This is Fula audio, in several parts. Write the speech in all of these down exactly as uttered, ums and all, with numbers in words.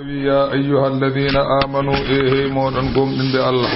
Wi, "Ya ayyuha alladhina amanu, e hey moɗon gomɗinɓe Allah,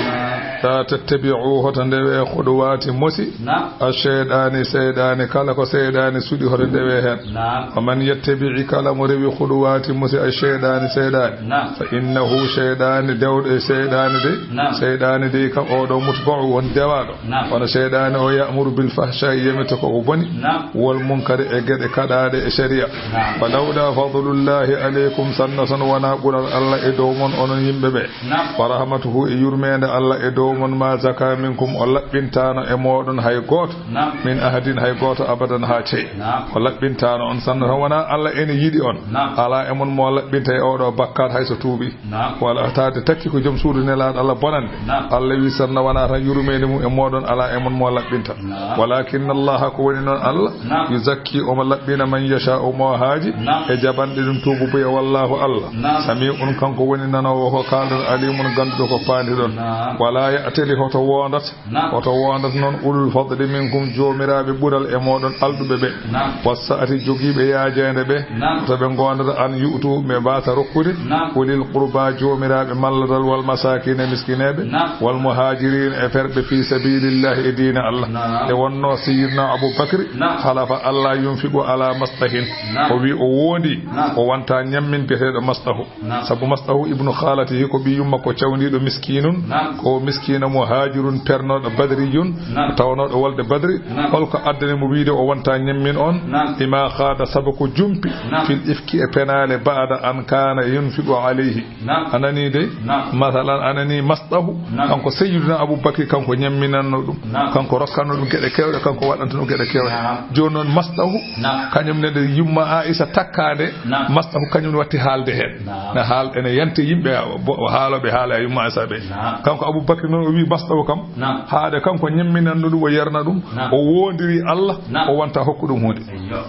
la tattabi'u, hoto ndewe khuduwati mosi, na, ash-shaytani, seyɗani, kala ko seyɗani suɗi, hoto ndewe hen. Na. Wa man yattabi'i, kala mo rewi khuduwati mosi ash-shaytani, seyɗani, na, fa innahu, seyɗani, dewɗo e seyɗani de, na, seyɗani de kam oɗo mutba'u, won dewaɗo. Na. Kono seyɗani o ya'muru bil fahsha'i, yamita ko ko boni, na, wal munkari, e geɗe kaɗaɗe e sharia. Na. Wa lawla fadlullahi alaykum, sanna son wona ɓural Allah e dow mon, onon yimɓe ɓe. Na. Wa rahmatuhu, e yurmende Allah e dow mon, ma zaka minkum, o laɓɓintano e moɗon hay goto. Na. Min ahadin, hay goto, abadan, ha cey. Na. O laɓɓintano on, sanna son wona Allah ene yiɗi on. Na. Ala e mon mo laɓɓinta e oɗo bakkat hay so tuubi. Na. Wala taade takki ko joom suudu Nelaaɗo Allah bonande. Na. Allah wi, sanna wona tan yurmeende mum e moɗon, ala e mon mo laɓɓinta. Na. Walakin Allah, ko woni noon Allah, na, yuzakki, omo laɓɓina, man yasha, o mo haaji, na, e jaɓanɗe ɗum tuubu buya, wallahu, Allah, na, sami'un, kanko woni nanoowo ko kaalɗon, alimun, gannduɗo ko paandiɗon. Na. Wala ya'tali, hoto wondat, na, hoto wondat noon, ulul fadli minkum, joomiraaɓe ɓural e moɗon alɗuɓe ɓe. Na. Wassa'ati, jogiiɓe yaajeende ɓe. Na. Hoto ɓe ngoondata, an yu'tu, ɓe mbaasa rokkude. Na. Ulil qurba, joomiraaɓe malladal, wal masakina, e miskineeɓe. Na. Wal muhajirin, e ferɓe fi sabilillahi, e diina Allah. Na. E wonno Sayyidina Abu Bakri, na, halafa Allah yunfiqu ala mastahin. Na. O wi o wondi, na, o wonta ñammin biyeteeɗo mastahu. Naam. Sabu Mastahu ibnu Khalatihi ko ɓiyum makko cawndiiɗo miskinun, naam, ko miskina muhajirun pernooɗo badriyun, naam, tawnooɗo wolde Badri. Naam. Holko addani mo wiide o wonta ñammin on? Naam. Lima khada, sabu ko jumpi, naam, fil ifki e penaale, ba'da an kana yunfiqu alayhi. Naam. A nani de? Naam. Masalan, a nani Mastahu, naam, kanko Sayyiduna Abu Bakri, kanko ñamminanno ɗum, naam, kanko rokkanno ɗum geɗe kewɗe, kanko waɗanto ɗum geɗe kewɗe. Naam. Jooni noon Mastahu, naam, kañum ne nde yumma Aisha takkaande, naam, Mastahu kañum ne watti haalde heen. Naam. Ne haal-, ene yante yimɓe, bo-, haalooɓe haala e yumma Aisha ɓe. Naam. Kanko Abu Bakri noon o wi Mastahu kam, naam, haade kanko ñamminanno ɗum, o yerna ɗum, naam, o woondiri Allah, naam, o wonta hokku ɗum huunde. Eyyo.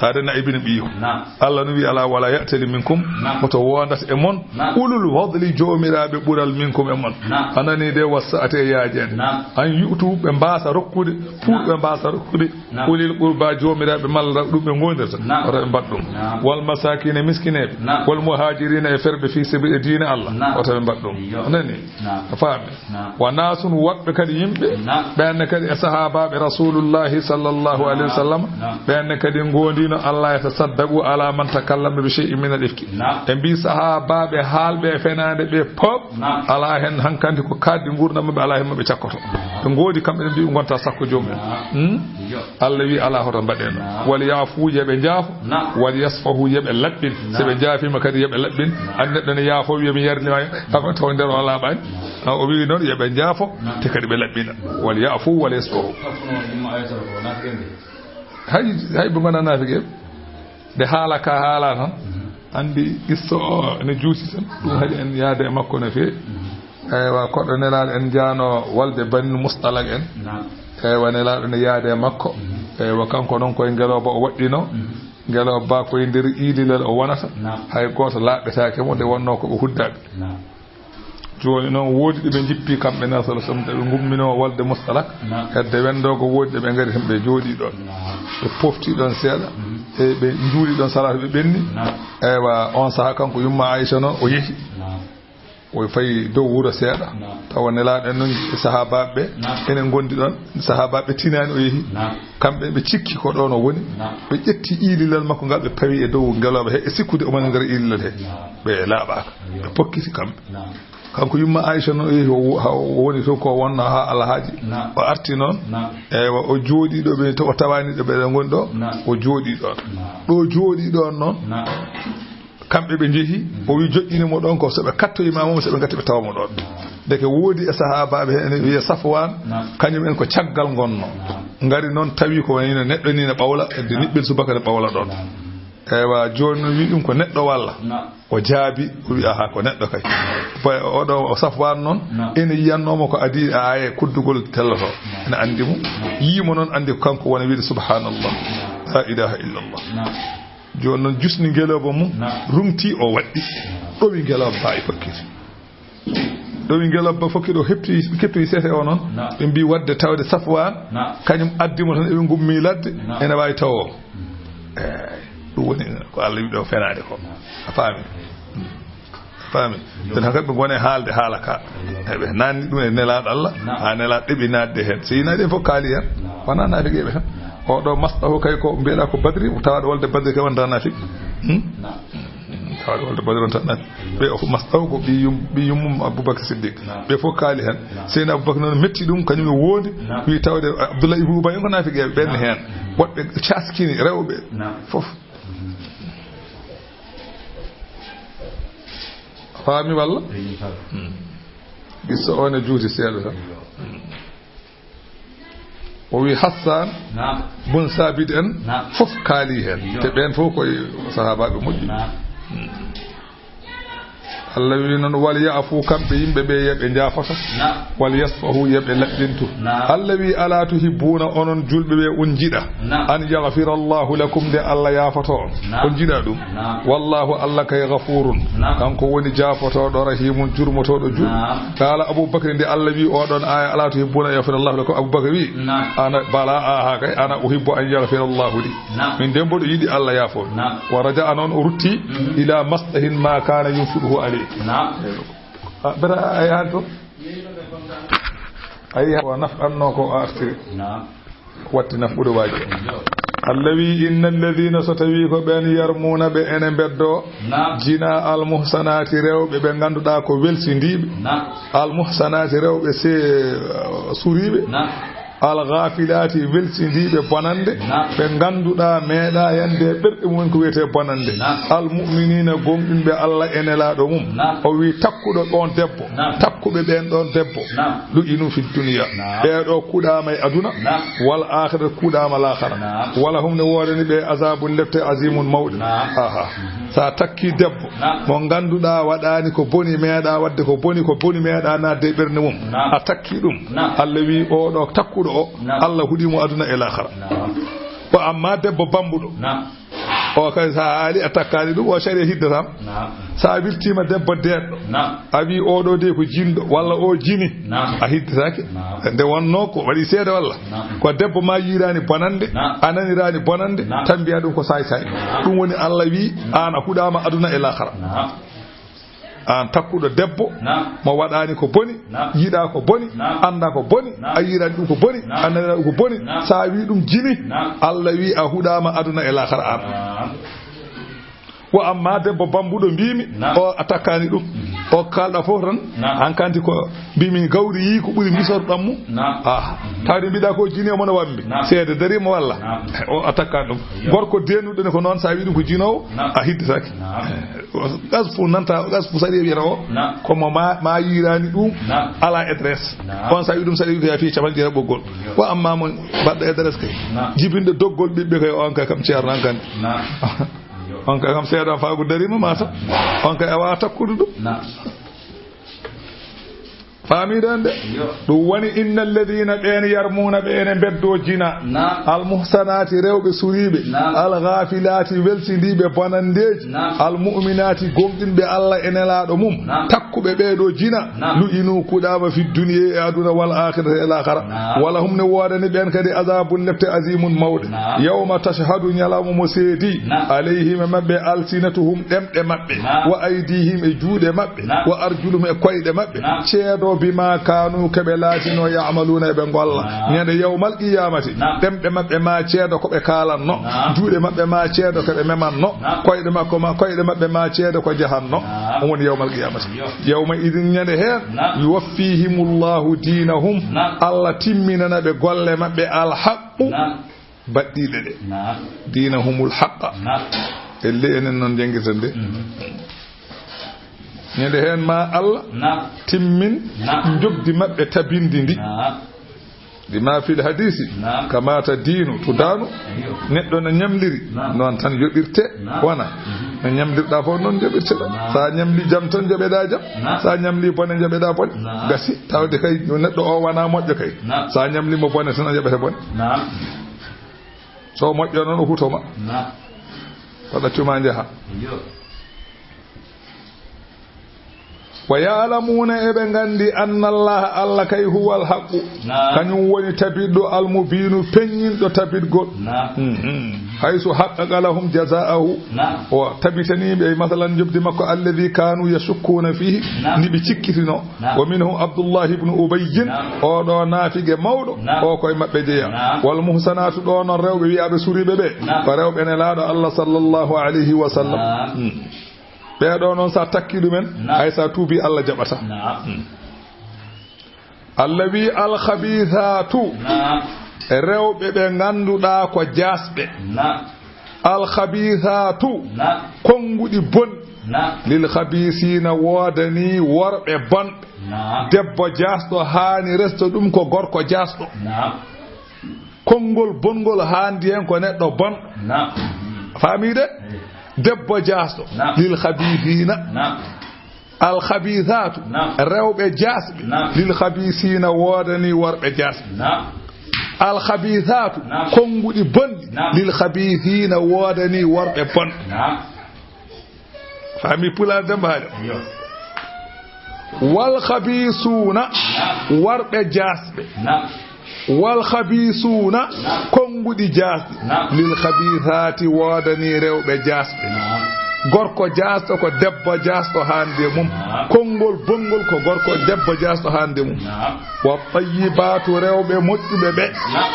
Haade nayi bino ɓiyo. Naam. Allah no wi, "Alaa wala ya'tali minkum," naam, hoto wondat e mon, naam, "ulul fadli," joomiraaɓe ɓural, "minkum," e mon. Naam. A nani de, "Wassa'ati," e yaajeende. Naam. An yu'tu, ɓe mbaasa rokkude, pour, naam, ɓe mbaasa rokkude. Naam. "Ulil qurba," joomiraaɓe malla ɗum ɓe ngondirta. Naam. Hoto ɓe mbaɗ ɗum. Naam. "Wal masakina," miskineeɓe. Naam. "Wal muhajirina," e ferɓe fi sabi e diine Allah. Naam. Hoto ɓe mbaɗ ɗum. Iyo. A nani? Naam. A faami? Naam. Wa nasun, woɓɓe kadi yimɓe, naam, ɓen kadi e sahaabaaɓe Rasulullahi sallallahu alayhi wa sallam, naam, ɓen kadi ngondino, "Allah yatasaddaqu ala man takallama bi shay'in min al-ifki." Naam. Ɓe mbi sahaabaaɓe haalɓe e fenaande ɓe pop, naam, alaa hen hankandi ko kaaddi nguurndam maɓɓe, alaa hen maɓɓe cakkoto. Naam. Ɓe ngoodi kamɓe ɓe mbi gonta sakko joomum. Naam. Hmm? Iyo. Allah wi alaa hoto mbaɗe noon. Naam. Wal yaafu, yo ɓe njaafo. Naam. Wal yasfahu, yo ɓe laɓɓin. Naam. So ɓe njaafiima kadi yo ɓe laɓɓin. Naam. An neɗɗo ne yaafo wiya mi yarnima, tawa taw nder o laaɓaani. Naam. Taw o wi noon yo ɓe njaafo, naam, te kadi ɓe laɓɓina. Wal yaafu wal yasfahu. Taw ko noon yumma Aysata ko naati en de. Hay, hay ɓe ngona naafige. Nde haala ka haala tan. Mhm. Anndi qissa o ene juuti tan. Ɗum haɗi en yaade e makko no feewi. Mhm. Eywa, koɗɗo Nelaaɗo en njaano walde Bani Mustalak en. Naam. Eywa, Nelaaɗo ne yaade e makko. Mhm. Eywa, kanko noon koye ngelooba o waɗɗino. Mhm. Ngelooba koye nder iililal o wonata. Naam. Hay gooto laaɓɓetaake mo, nde wonnoo ko ɓe huddaaɓe. Naam. Jooni noon woodi ɗo ɓe njippi kamɓe Nelaaɗo sallallahu alayhi wa sallam, ɓe ngumminoo walde Mustalak. Naam. Hedde wenndoogo woodi ɗo ɓe ngari tan ɓe jooɗii ɗoon. Naam. Ɓe pofti ɗoon seeɗa. Mhm. E ɓe njuuli ɗoon salaatu ɓe ɓenni. Naam. Eywa, on sahaa kanko yumma Aysa noon o yehi. Naam. O fayi dow wuro seeɗa. Naam. Tawa Nelaaɗo en noon e sahaabaaɓe ɓe, naam, ene ngondi ɗoon. Sahaabaaɓe tinaani o yehi. Naam. Kamɓe ɓe cikki ko ɗoon o woni. Naam. Ɓe ƴetti iililal makko ngal, ɓe pawi e dow ngelooba he, e sikkude omo e nder iililal he. Naam. Ɓe laaɓaaka. Iyo. Ɓe pokkiti kamɓe. Naam. Kanko yumma Aysa noon o yehi, o wo-, ha o woni toon ko wonnoo haa alhaaji. Naam. O arti noon. Naam. Eywa, o jooɗii ɗo ɓe, to o tawaani ɗo ɓe ngoni ɗo. Naam. O jooɗii ɗoon. Naam. Ɗo jooɗii ɗoon noon. Naam. Kamɓe ɓe njehi, o wi joƴƴini mo ɗoon ko so ɓe kattoyi ma mo, so ɓe ngatti ɓe tawa mo ɗoon. Ndeke woodi e sahaabaaɓe heen ene wiya Safwaan, naam, kañum en ko caggal ngonnoo. Naam. Ngari noon tawi ko wayno neɗɗo ni ne ɓawla, edde, naam, niɓɓel subaka ne ɓawla ɗoon. Naam. Eywa, jooni noon wi ɗum ko neɗɗo walla? Naam. O jaabi, o wi, "Aha, ko neɗɗo kay." Boy, oɗo o Safwaan noon, naam, ene yiyannoo mo ko adii e aaye kuddugol telloto. Naam. Ene anndi mo. Naam. Yii mo noon anndi ko kanko woni wiide, "Subhanallah. Naam. La ilaha illallah." Naam. Jooni noon jusni ngelooba mum, naam, rumti o waɗɗi. Naam. Ɗowi ngelooba ba e fokkiti. Ɗowi ngelooba fokkiti o heɓti, keɓtoyi sete o noon. Naam. Ɓe mbi waɗde tawde Safwaan, naam, kañum addi mo tan eɓe ngummi ladde, naam, ene waawi tawo. Mm. Eey, ɗum woni ko Allah wiɗo fenaade ko. Naam. A faami? Mm. Faami? Ɓen haka ɓe ngone haalde haala ka. Eɓe nanni ɗum e nelaaɗo Allah, haa nelaaɗo ɗeɓi naatde heen. Si naatde fof kaali heen, wonaa naafiqeeɓe tan. O ɗo masɗahu kay ko mbiyeɗaa ko Badri, tawaaɗo wolde Badri kay wonta naafiq. Hmm? Tawaaɗo wolde Badri wonta naafiq. Ɓe o fof masɗahu ko ɓiy yum-, ɓiy yummum Abubakar Siddiq. Ɓe fof kaali heen. Seyna Abubakar noon metti ɗum, kañum e woondi, wi tawde Abdullah ibn Ubay en ko naafiqeeɓe, ɓen heen. Woɗɓe caskini rewɓe fof. Faami walla? Hmm. Gissa o ne juuti seeɗa tan. Hmm. O wi Hassan bun Sabit en fof kaali heen. Te ɓeen fof koye sahaabaaɓe moƴƴi. Hmm. Allah wi noon, "Wal ya'fu", kamɓe yimɓe ɓe, yo ɓe njaafoto. "Wal yasfahu", yo ɓe laɓɓintu. Allah wi, "Alaa tuhibbuuna", onon julɓe ɓe, on njiɗa. "An yaghfira Allahu lakum", nde Allah yaafoto on. On njiɗa ɗum. "Wallahu", Allah kay, "ghafurun", kanko woni jaafotooɗo, rahimun, jurmotooɗo julɓe. Qaala Abu Bakri, nde Allah wi oɗon aaya, "Alaa tuhibbuuna an yaghfira Allahu lakum", Abu Bakri wi, "Ana, bala, aha kay, ana uhibbu an yaghfira Allahu li." Min de mboɗo yiɗi Allah yaafo. "Wa raja'a", noon o rutti, "ila masdahin ma kana yunfiquhu alayhi." A, bera, ay han to? Ay, wa naf'anno ko artiri. Watti nafɓude waaji. Allah wi, "Inna alladhina", so tawi ko ɓen, "yarmuna", ɓe ene beddo, "zina al-muhsanati", rewɓe ɓe ngannduɗaa ko welsindiiɓe. "Al-muhsanati", rewɓe se, uh, suriiɓe. "Al-ghafilati", welsindiiɓe bonande. "Ɓe ngannduɗaa meeɗa yande e ɓerɗe mumen ko wiyetee bonande." "Al-mu'minina", gomɗinɓe Allah e nelaaɗo mum. O wi, "Takkuɗo ɗon debbo, takkuɓe ɓen ɗon debbo, lu'inu fi dunya." Ɓeeɗo kuɗaama e aduna, "wal akhirati", kuɗaama laakhara. "Wa lahum", ne woodani ɓe, "azabun", lepte, "azimun", mawɗe. Aha. Sa takki debbo mo ngannduɗaa waɗaani ko boni, meeɗa waɗde ko boni, ko boni meeɗa naatde e ɓernde mum. A takki ɗum. Allah wi, "Oɗo takkuɗo o, Allah huɗi mo aduna e laakhara." Ko amma debbo bambuɗo. O kay, sa haali a takkaani ɗum, o sharia hiddataama. Sa wiltiima debbo deeɗɗo, a wi, "Oɗo de ko jinɗo", walla "O jini", a hiddataake. Nde wonno ko waɗi seede walla? Ko debbo ma yiiraani bonande, a naniraani bonande, tan mbiya ɗum ko saay-saay. Ɗum woni Allah wi, "Aan a huɗaama aduna e laakhara." Aan takkuɗo debbo mo waɗaani ko boni, yiɗa ko boni, annda ko boni, a yiɗani ɗum ko boni, a nanira ɗum ko boni. Sa wi ɗum jini, Allah wi a huɗaama aduna e laakhara aan. Wa amma debbo bambuɗo mbimi, o a takkani ɗum. O kalɗa fof tan, hankanti ko mbimi gawri yi ko ɓuri misorɗam mu. Ah, tawde mbiɗa ko jini o mona wambi. Seede darima walla? O a takkani ɗum. Gorko denuɗo ne ko noon, sa wi ɗum ko jinowo, a hidditaki. Gas fu nanta, gas fu sariya wiyata o, ko mo ma, ma yirani ɗum, ala adresse. On sa wi ɗum sariya wiyata fi capanɗe jeetati ɓoggol. Wa amma mo mbaɗɗo adresse kay. Jibinde doggol ɓiɓɓe kay, on kay kam ceerno an kan. On kay kam seeɗa faagu darima masa. On kay a wawa takkude ɗum. Faamiɗon de? Ɗum woni, inna alladina ɓeen yarmuuna ɓe ene mbeddo jina. Almuhsanaati rewɓe suriiɓe. Algaafilaati welsindiiɓe bonandeeji. Almu'minaati gomɗinɓe Allah e nelaaɗo mum. Takkuɓe ɓeeɗo jina. Lu'inu kuɗaama fi duniya e aduna wal akhirati e laakhara. Wala hum ne woodani ɓeen kadi azabun lepte azimun mawɗe. Yawma tashhadu ñalawma mo seedi. Alayhim e maɓɓe alsinatuhum ɗemɗe maɓɓe. Wa aydihim e juuɗe maɓɓe. Wa arjuluhum e koyɗe maɓɓe. Ceedo bima kanu keɓe laatino ya'maluna eɓe golla. Ñande yawmal qiyamati. Ɗemɗe maɓɓe ma ceedo ko ɓe kaalanno. Juuɗe maɓɓe ma ceedo ko ɓe memanno. Koyɗe makko ma, koyɗe maɓɓe ma ceedo ko jahanno. On woni yawmal qiyamati. Yawma idin ñande heen. Yuwaffihimullahu dinahum. Allah timminana ɓe golle maɓɓe alhaqqu. Baɗɗiiɗe ɗe. Dinahumul haqqa. Elle enen noon jangirten de. Ñande heen ma Allah timmin njogdi maɓɓe tabindi ndi. Bima fil hadisi, kamata dinu tudanu. Neɗɗo no ñamliri, noon tan yoɓirte, wana. No ñamlirɗa fof noon yoɓirte ɗo. Sa ñamli jam tan joɓeɗa jam. Sa ñamli bone joɓeɗa bone. Gasi, tawde kay neɗɗo o wana moƴƴo kay. Sa ñamli mo bone tan a yoɓete bone. So moƴƴo noon o hutoma. Ko ɗaccuma njaha. Wa ya'lamuna, eɓe nganndi, anna Allah, Allah kay huwal haqqu. Kañum woni tabitɗo almubiinu, peññinɗo tabitgol. Mhm. Haysu haqqaqa lahum jazaahu. Naam. O tabitanii ɓe, masalan, njoɓdi makko, alladhi kaanu yashukkuuna fiihi, naam, ndi ɓe cikkitino. Naam. Wa minhum Abdullah ibn Ubayyin, naam, o ɗo naafige mawɗo, naam, o koye maɓɓe jeya. Naam. Wal muhsanaatu, ɗo noon rewɓe wiyaaɓe suriiɓe ɓe, naam, ko rewɓe Nelaaɗo Allah sallallahu alayhi wa sallam. Naam. Hmm. Ɓee ɗo noon, so a takki ɗumen, naam, hay so a tuubi, Allah jaɓata. Naam. Hmm. Allah wi, "Alkhabisaatu," naam, rewɓe ɓe ngannduɗaa ko jaasɓe. Naam. "Alkhabisaatu," naam, konnguɗi bonɗi, naam, "lilkhabisiina," woodanii worɓe bonɓe. Naam. Debbo jaasɗo haani resto ɗum ko gorko jaasɗo. Naam. Konngol bonngol haandi heen ko neɗɗo bonɗo. Naam. Faamii de? Eey. Debbo jaasɗo. Naam. "Lilkhabisiina." Naam. "Alkhabisaatu," naam, rewɓe jaasɓe, naam, "lilkhabisiina," woodanii worɓe jaasɓe. Naam. "Alkhabisaatu," naam, konnguɗi bonɗi, naam, "lilkhabisiina," woodanii worɓe bonɓe. Naam. Faami Pulaar Demba Haali? Iyo. "Walkhabisuuna," naam, worɓe jaasɓe. Naam. "Walkhabisuuna," naam, konnguɗi jaasɗi, naam, "lilkhabisaati," woodanii rewɓe jaasɓe. Naam. Gorko jaasɗo ko debbo jaasɗo haandi e mum. Naam. Konngol bonngol ko gorko debbo jaasɗo haandi e mum. Naam. "Wattayyibaatu," rewɓe moƴƴuɓe ɓe. Naam.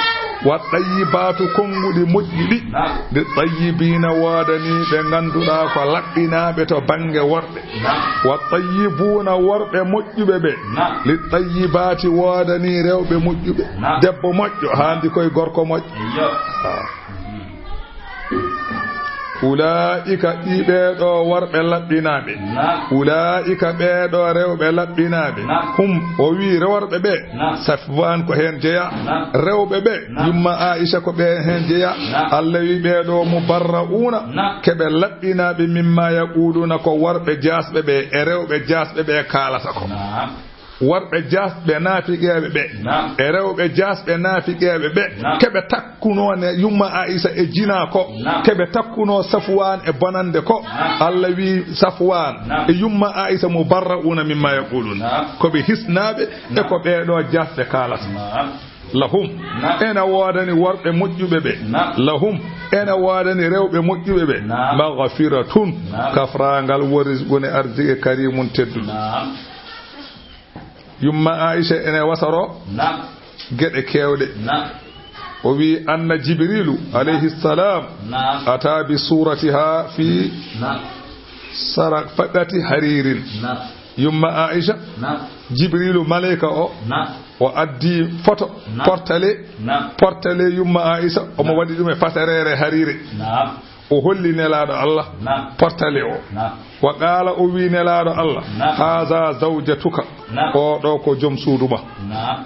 "Wattayyibaatu," konnguɗi moƴƴi ɗi. Naam. "Littayyibiina," woodanii ɓe ngannduɗaa ko laɓɓinaaɓe to bannge worɓe. Naam. "Wattayyibuuna," worɓe moƴƴuɓe ɓe. Naam. "Littayyibaati," woodanii rewɓe moƴƴuɓe. Naam. Debbo moƴƴo haandi koye gorko moƴƴo. Iyo. Ah. Ulaa'ika, ɗii ɓee ɗo worɓe laɓɓinaaɓe. Naam. Ulaa'ika, ɓee ɗo rewɓe laɓɓinaaɓe. Naam. Hum, o wii worɓe ɓe. Naam. Safwaan ko heen jeyaa. Naam. Rewɓe ɓe, naam, yumma Aisha ko ɓe heen jeyaa. Naam. Allah wi ɓee ɗo mubarra'uuna, naam, keɓe laɓɓinaaɓe mimma yaquluuna ko worɓe jaasɓe ɓe e rewɓe jaasɓe ɓe kaalata ko. Naam. Worɓe jaasɓe naafiqeeɓe ɓe, naam, e rewɓe jaasɓe naafiqeeɓe ɓe, naam, keɓe takkunoo ne yumma Aisha e jinaa ko, naam, keɓe takkunoo Safwaan e bonande ko. Naam. Allah wi Safwaan, naam, e yumma Aisha mubarra'uuna mimma yaquluuna. Naam. Ko ɓe hisnaaɓe e, naam, ko ɓee ɗo jaasɓe kaalata. Naam. Lahum. Naam. Ena woodani worɓe moƴƴuɓe ɓe. Naam. Lahum. Ena woodani rewɓe moƴƴuɓe ɓe. Naam. Maghfiratun. Naam. Kafraangal, wa rizqun, e arziki, karimun, tedduɗo. Naam. Yumma Aisha ene wasaro, naam, geɗe keewɗe. Naam. O wi anna Jibrilu, naam, alayhi salam, naam, ata bi suratiha fi, naam, sarafati hariirin. Naam. Yumma Aisha, naam, Jibrilu maleyka o, naam, o addi photo, naam, portale, naam, portale yumma Aisha, omo, naam, waɗi ɗum e fasareere hariire. Naam. O holli Nelaaɗo Allah, naam, portale o. Naam. Wa qaala, o wi Nelaaɗo Allah, naam, haza zawjatuka. Naam. O ɗo ko joom suudu ma. Naam.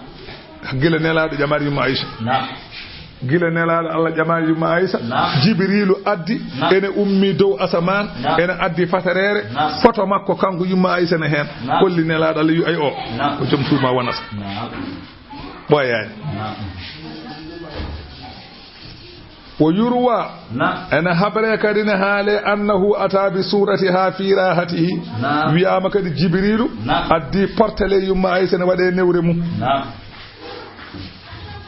Gila Nelaaɗo ƴamaani yumma Aisha. Naam. Gila Nelaaɗo Allah ƴamaani yumma Aisha. Naam. Jibrilu addi, naam, ene ummi dow asamaan, naam, ene addi fasareere, naam, photo makko kanko yumma Aisha ne heen. Naam. Holli Nelaaɗo Allah, wi ay o, naam, ko joom suudu ma wonata. Naam. Ɓooyaani. Naam. Wo yurwa, naam, ene habree kadi ne haale, annahu ata bi suratiha fi rahatihi. Naam. Wiyaama kadi Jibrilu, naam, addi portale yumma Aisha ne waɗe newre mum. Naam.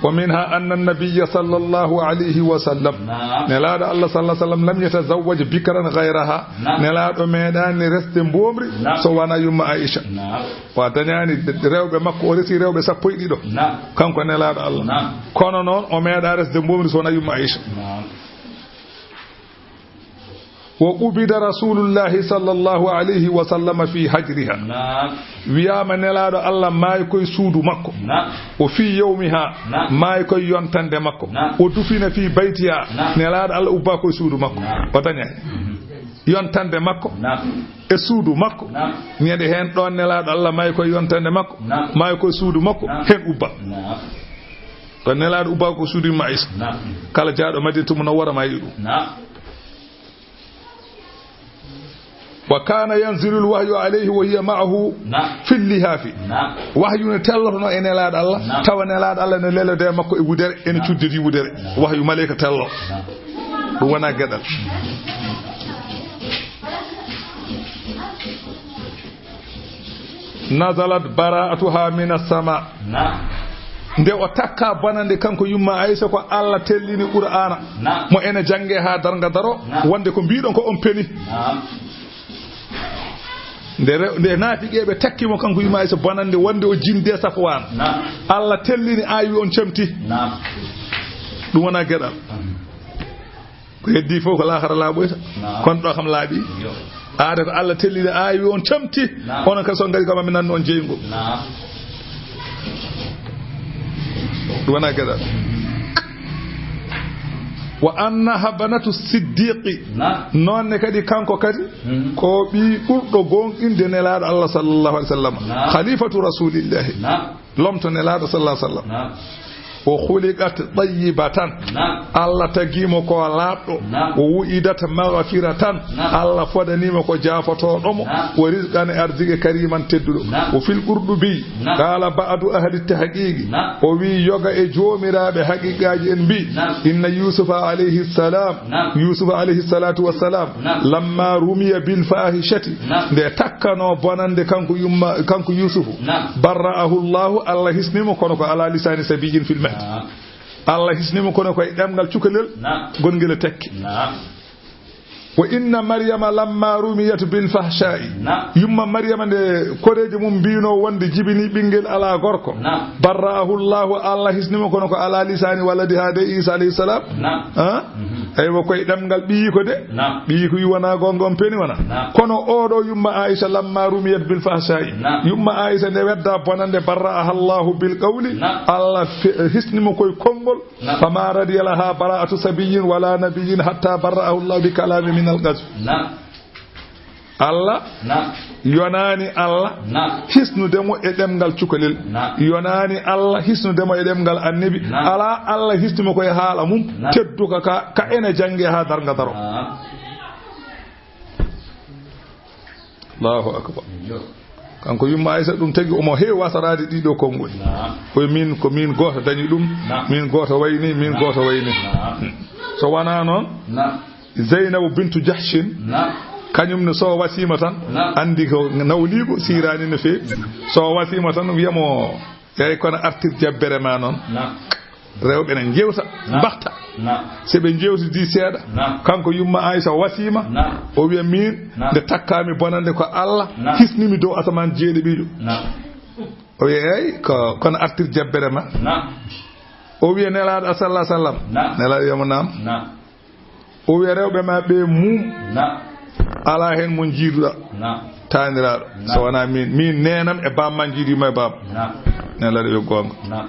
Wa minha anna nabiyya sallallahu alayhi wa sallam. Naam. Nelaaɗo Allah sallallahu alayhi wa sallam lam yatazawwaj bikran ghayraha. Naam. Nelaaɗo meeɗaani resde mboomri, naam, so wonaa yumma Aisha. Naam. O dañaani rewɓe makko, o resi rewɓe sappo e ɗiɗo. Naam. Kanko Nelaaɗo Allah. Naam. Kono noon, o meeɗaa resde mboomri so wonaa yumma Aisha. Naam. Wa qubida Rasulullahi sallallahu alayhi wa sallam fi hajriha. Naam. Wiyaama Nelaaɗo Allah maayi koye suudu makko. Naam. Wa fi yawmiha. Naam. Maayi koye yontande makko. Naam. Wa dufina fi baytiha. Naam. Nelaaɗo Allah ubbaa koye suudu makko. Naam. O dañaani. Mhm. Yontande makko. Naam. E suudu makko. Naam. Ñande heen ɗoon Nelaaɗo Allah maayi koye yontande makko. Naam. Maayi koye suudu makko. Naam. Heen ubba. Naam. Ko Nelaaɗo ubba ko suudu yumma Aisha. Naam. Kala jaaɗo Madinatu Munawwara maayi ɗum. Naam. Wa kana yanzilu al-wahyu alayhi wa hiya ma'ahu, naam, fi al-lihafi. Naam. Wahyu ne tellotono e Nelaaɗo Allah, naam, tawa Nelaaɗo Allah ne lelode makko e wudere, ene, naam, cudditi wudere. Naam. Wahyu maleyka tello. Naam. Ɗum wona geɗal. Nazalat bara'atuha min as-sama. Naam. Nde o takka bonande kanko yumma Aysa, ko Allah tellini Qur'aana. Naam. Mo ene jannge haa darnga daro, naam, wonde ko mbiɗon ko on peni. Naam. Nde re-, nde naafiqeeɓe takki mo kanko yumma Aysa bonande wonde o jinde Safwaan. Naam. Allah tellini aaya wi on camti. Naam. Ɗum wonaa geɗal. Ko heddi fof ko laakara laaɓoyta. Naam. Kono ɗo kam laaɓi. Yo. Aada ko Allah tellini aaya wi on camti. Naam. Onon kadi so on ngari kam mi nanno on jeyngol. Naam. Ɗum wonaa geɗal. Wa annaha banatu siddiqi. Naam. Noon ne kadi kanko kadi, mhm, ko ɓii ɓurɗo goonɗinde Nelaaɗo Allah sallallahu alaihi wasallam. Naam. Khalifatu Rasulillahi. Naam. Lomto Nelaaɗo sallallahu alaihi wasallam. Naam. O khuliqat tayyibatan. Naam. Allah tagi mo ko laaɓɗo. Naam. O wu'idat maghfiratan. Naam. Allah fodani mo ko jaafotooɗo mo. Naam. Wa rizqan, arziki, kariman, tedduɗo. Naam. Wa fil Qurtubi. Naam. Qala ba'du ahli tahqiqi. Naam. O wi yoga e joomiraaɓe haqiqaaji en mbi. Naam. Inna Yusufa alayhi salam. Naam. Yusufa alayhi salatu wassalam. Naam. Lamma rumiya bil fahishati. Naam. Nde takkano bonande kanko yumma, kanko Yusufu. Naam. Barra'ahu Allahu, Allah hisnimo kono ko ala lisani sabiyyin fil mahdi. Naam. Allah hisnimo kono ko e ɗemngal cukalel. Naam. Gongel e tekke. Naam. Wa inna Maryama lamma rumiyat bil fahsha'i. Naam. Yumma Maryama nde koreejo mum mbino wonde jibini ɓingel ala gorko. Naam. Barra'ahu Allahu, Allah hisnimo kono ko ala lisani waladiha de Isa alayhi salam. Naam. Ha? Mhm. Aywa, koye ɗemngal ɓiyi ko de. Naam. Ɓiyi ko wi wona gonga, on peni wona. Naam. Kono oɗo yumma Aisha lamma rumiyat bil fahsha'i. Naam. Yumma Aisha nde wedda bonande barra'aha Allahu bil qawli. Naam. Allah fe-, hisnimo koye konngol. Naam. Fama radiya laha bara'atu sabiyyin wala nabiyyin hatta barra'ahu Allah bi kalami min al-ghazw. Naam. Allah. Naam. Yonani Allah. Naam. Hisnude mo e ɗemngal cukalel. Naam. Yonani Allah hisnude mo e ɗemngal annabi. Naam. Ala Allah hisnimo koye haala mum. Naam. Tedduka ka, ka ene jannge ha darnga daro. Naam. Allahu akbar. Yo. Kanko yumma Aisha ɗum tagi omo heewi wasaraade ɗiɗo konngol. Naam. Koye min, ko min gooto dañi ɗum, naam, min gooto wayni, min, naam, gooto wayni. Naam. So wonaa noon, naam, Zeynabu bintu Jahshin, naam, kañum ne so wasiima tan, naam, anndi ko nawliigu, siiraani no feewi. So wasiima tan, wiyamo, eeyi, kono artir jabbere ma noon. Naam. Rewɓe ne njewta, naam, mbaxta. Naam. So ɓe njewtidi seeɗa, naam, kanko yumma Aisha wasiima, naam, o wiya min, naam, nde takkaami bonande ko Allah, naam, hisnimi dow asamaan jeeɗiɗiijo. Naam. O wiya, eeyi, ko, kono artir jabbere ma. Naam. O wiya Nelaaɗo sallallahu alaihi wasallam. Naam. Nelaaɗo wiyamo naam. Naam. O wiya rewɓe ma ɓe mum. Naam. Alaa heen mo njiiduɗa. Naam. Taaniraaɗo. Naam. So wonaa min, min neenam e baam ma njiidima e baam. Naam. Nelaaɗo wiya goonga. Naam.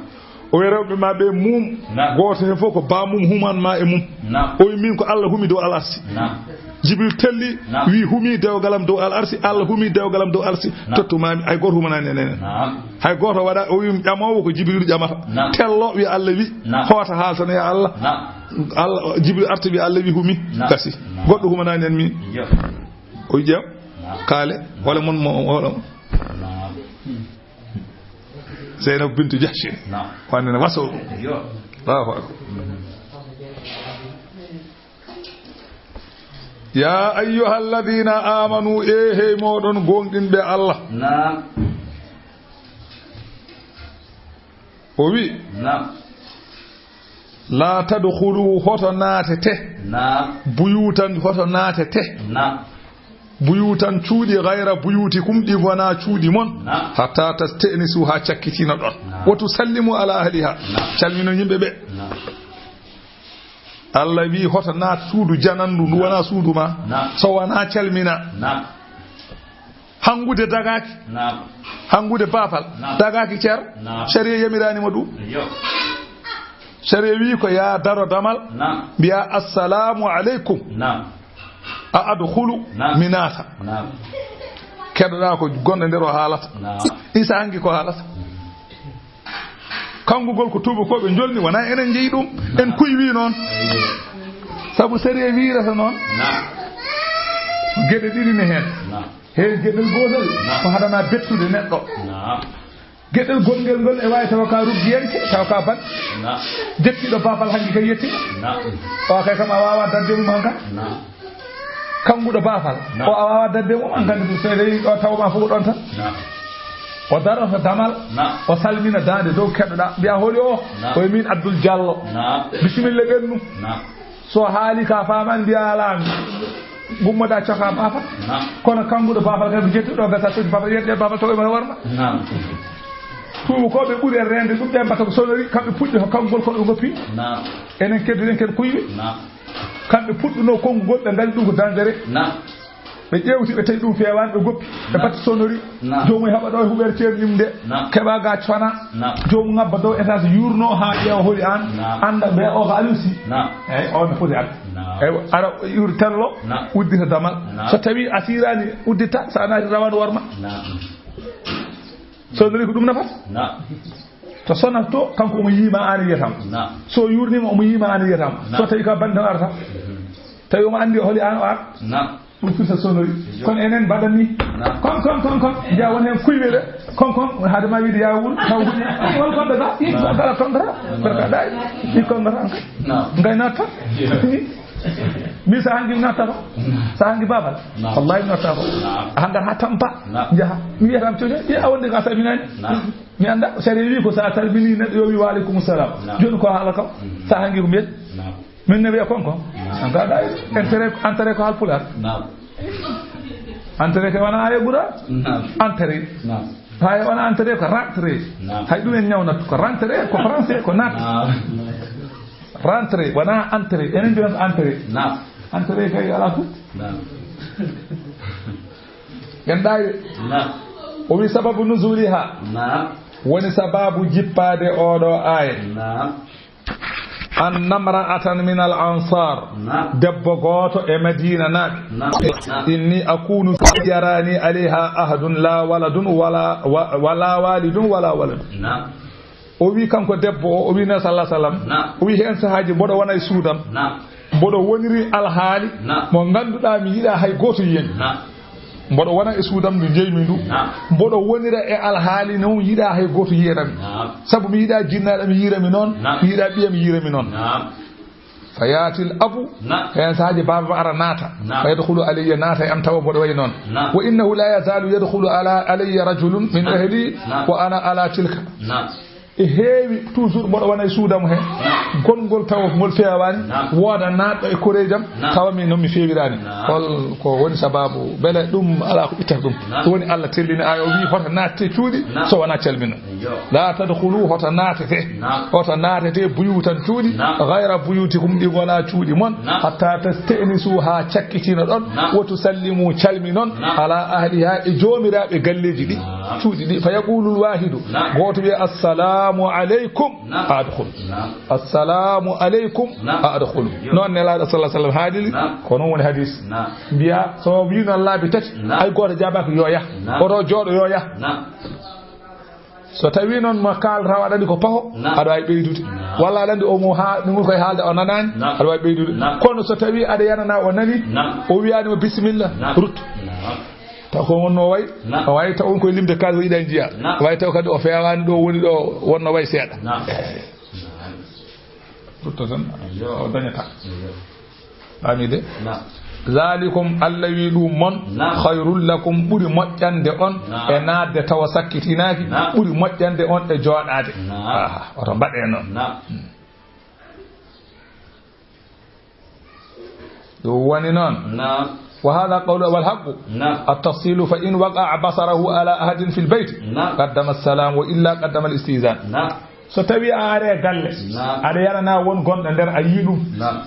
O wiya rewɓe ma ɓe mum. Naam. Gooto heen fof ko baam mum human ma e mum. Naam. O wiya min ko Allah humi dow al arsi. Naam. Jibril telli, naam, wi humi dewgalam dow al arsi, Allah humi dewgalam dow arsi. Naam. Tottu mami, hay gooto humanani en enen. Naam. Hay gooto waɗa, o wi ƴamoowo ko Jibril ƴamata. Naam. Tello wi Allah wi, naam, hoota haaltana ya Allah. Naam. Allah, Jibril arti wi Allah wi humi. Naam. Gasi. Naam. Goɗɗo humanani en min. Yo. O ƴeew. Naam. Kaale. Wala mon mo, wala. Naam. Zeynab bintu Jahshin. Naam. Wande ne waso. Yo. Allahu akbar. Ya ayyuhalladhina amanu, e hey moɗon gonɗinɓe Allah. Naam. O wi, naam, la tadkhulu, hoto naatete. Naam. Buyutan, hoto naatete. Naam. Buyutan, cuuɗi, ghayra buyutikum, ɗi wona cuuɗi mon. Naam. Hatta tasta'nisu, ha cakkitino ɗon. Naam. Wa tusallimu ala ahliha. Naam. Calmino yimɓe ɓe. Naam. Allah wi hoto naat suudu janandu, ndu wona suudu ma. Naam. So wona calmina. Naam. Hangude dagaki. Naam. Hangude bafal. Naam. Dagaki cer. Naam. Sharia yamirani mo ɗum. Yo. Sharia wi ko ya daro damal. Naam. Mbiya assalamu alaikum. Naam. A adkhulu. Naam. Mi naata. Naam. Keɗoɗa ko gonɗo nder o haalata. Naam. Isa hangi ko haalata. Kanngugol ko tuubakooɓe njolni, wonaa enen njeyi ɗum, en kuywi noon. Sabu sariya wiirata noon. Naam. Geɗe ɗiɗi ne heen. Naam. Heen geɗel gootel, naam, ko haɗanaa bettude neɗɗo. Naam. Geɗel gonngel ngol e waawi tawa ka ruggiyanke, tawa ka ban. Naam. Jettiiɗo baafal hanki kay yetti. Naam. O kay kam a waawaa darde mum hanka. Naam. Kannguɗo baafal. Naam. O a waawaa darde mum hankadi ɗum, so tawi ɗo tawa ma fof ko ɗon tan. Naam. O daroto damal, na, o salmina daande dow keɗoɗaa. Mbiya, "Holi o?" Na. "Ko e min Abdul Jallo." Na. "Bisimilla, ɓennu." Na. So haali ka faamani, mbiya, "Alaa mi." Gummoɗaa coka baafal. Na. Kono kannguɗo baafal kadi, ko jettuɗo gasa, so baafal, yettoɗaa baafal, tawa e ma warma. Na. Tuubakooɓe ɓuri en reende ɗum, ɓe mbaɗata ko sonnerie, kamɓe puɗɗi ko kanngol, kono ɓe ngoppi. Na. Enen keddiɗen ken kuyɓe. Na. Kamɓe puɗɗunoo konngugol, ɓe nganndi ɗum ko dangereux. Na. Ɓe ƴeewti, ɓe tawi ɗum feewaani, ɓe ngoppi, ɓe, na, mbaɗti sonnerie. Na. Joomum heɓa ɗo e huɓeere ceerno yimde. Na. Keɓa ga cona. Na. Joomum ngabba dow étage, yuurnoo haa ƴeewa holi aan. Na. Annda mbiya o ko Aliou Sy. Na. Eey, o no foti arde. Na. Eey, ara yuur tello, na, uddita damal. Na. So tawi a siiraani, uddita, so a naati rawane warma. Na. Sonnerie ko ɗum nafata. Na. To sonat to, kanko omo yiima, aan yiyata mo. Na. So yuurniima, omo yiima, aan yiyata mo. Na. So tawi ka bannde o arata. Mhm. Tawi omo anndi holi aan o ar. Na. Ɗum firta sonnerie. Iyo. Kono enen mbaɗan ni. Na. Kon, kon, kon, kon. Njiya won heen kuyɓe ɓe. Kon, kon. Haade ma wiide ya wul, taw wul. Won kon ɓe ga. Na. Kala kon dara. Na. Ɓe ga ɗaay. Ɗi kon dara. Na. Ngay natta. Iyo. Mi saha ngi natta ko. Na. Saha ngi baafal. Na. Wallahi natta ko. Na. Hangar ha tampa. Na. Njaha. Mi wiyata mi coño. Iya wonde ka saminani. Na. Mi annda, sariya wi ko so a salmini neɗɗo, yo wi wa aleykum salam. Naam. Jooni ko haala kam? Mhm. Saha ngi ko mbiyet? Naam. Min ne wiya kon kon? Naam. An ka ɗaay. Entrée, entrée ko haalpulaar. Naam. Entrée ke wona aaya ɓura? Naam. Entrée. Naam. Hay wona entrée ko rentrée. Naam. Hay ɗum en ñawnat ko rentrée, ko français, ko naat. Naam. Rentrée, wona entrée. Enen mbiyan ko entrée. Naam. Entrée kay ala fof. Naam. Ganduɗaa ɓe? Naam. O wi sababu nuzuliha. Naam. Woni sababu jippaade oɗo aaya. Naam. Anna mra'atan min al ansar. Naam. Debbo gooto e Madina naaɓe. Naam. Naam. Inni akunu yarani alayha ahadun la waladun wala, wa-, wala walidun wala waladun. Naam. O wi kanko debbo o, o wi Nabi sallallahu alaihi wasallam, naam, o wi heen sahaaji mboɗo wona e suudam, naam, mboɗo woniri alhaali, naam, mo ngannduɗaa mi yiɗaa hay gooto yiyen. Naam. Mboɗo wona e suudam ndu njeymi ndu. Naam. Mboɗo wonira e alhaali noon yiɗaa hay gooto yiyanam. Naam. Sabu mi yiɗaa jinnaaɗo mi yiira mi noon, naam, mi yiɗaa ɓiyam yiira mi noon. Naam. Fa yaatil abu, naam, heen sahaaji baaba ara naata. Naam. Fa yadkhulu alayya, naata e am tawa mboɗo wayi noon. Naam. Wa innahu la yazalu yadkhulu ala, alayya rajulun min, naam, ahli, naam, wa ana ala tilka. Naam. E heewi toujours mboɗo wona e suudam he. Naam. Gonngol tawa ngol feewaani, naam, wooda naatɗo e koreejam, naam, tawa mi noon mi feewiraani. Naam. Hol ko woni sababu? Mbele ɗum alaa ko ittata ɗum? Naam. Ɗum woni Allah tellini aaya o wi hoto naatte cuuɗi, naam, so wonaa calmina. Iyo. La tadkhulu, hoto naatete. Naam. Hoto naatete buyutan cuuɗi, naam, ghayra buyutikum, ɗi ngonaa cuuɗi mon, naam, hatta tasta'nisu, haa cakkitina ɗon, naam, wa tusallimu, calminon, naam, ala ahliha, e joomiraaɓe galleeji ɗi, naam, cuuɗi ɗi. Fa yaqulu al wahidu, naam, gooto wiya, "Assalamu aleykum." Naam. A adkhulu. Naam. "Assalamu aleykum." Naam. A adkhulu. Yo. Noon Nelaaɗo sallallahu alaihi wasallam haaliri, naam, ko noon woni hadis. Naam. Mbiya, so wi noon laabi tati, naam, hay gooto jaabaaki, yo yah. Naam. Oto jooɗo, yo yah. Naam. So tawi noon mo kaalata o aɗa anndi ko paho, naam, aɗa waawi ɓeydude. Naam. Walla aɗa anndi o mo haa, ɗum koye haalde o nanaani, naam, aɗa waawi ɓeydude. Naam. Kono so tawi aɗa yanana o nani, naam, o wiyaani mo bisimilla, naam, ruttu. Naam. Taw ko wonno way, naam, o wawi taw on koye limde kaalis o yiɗa njiya. Naam. O wawi taw kadi o feewaani ɗo woni ɗo wonno way seeɗa. Naam. Rutto tan, iyo, o dañata. Iyo. Faamide? Naam. Zalikum, Allah wi ɗum mon, naam, khayrul lakum, ɓuri moƴƴande on, naam, e naatde tawa sakkitinaaki, naam, ɓuri moƴƴande on e jooɗaade. Naam. Aha, oto mbaɗe noon. Naam. Ɗum woni noon. Naam. Wa hadha qawlu wal haqqu. Naam. At-tafsilu fa in waqa'a basarahu ala ahadin fil bayt. Naam. Qaddama as-salam wa illa qaddama al-istizan. Naam. So tawi a ari e galle, naam, aɗa yanana won gonɗo nder, a yii ɗum. Naam.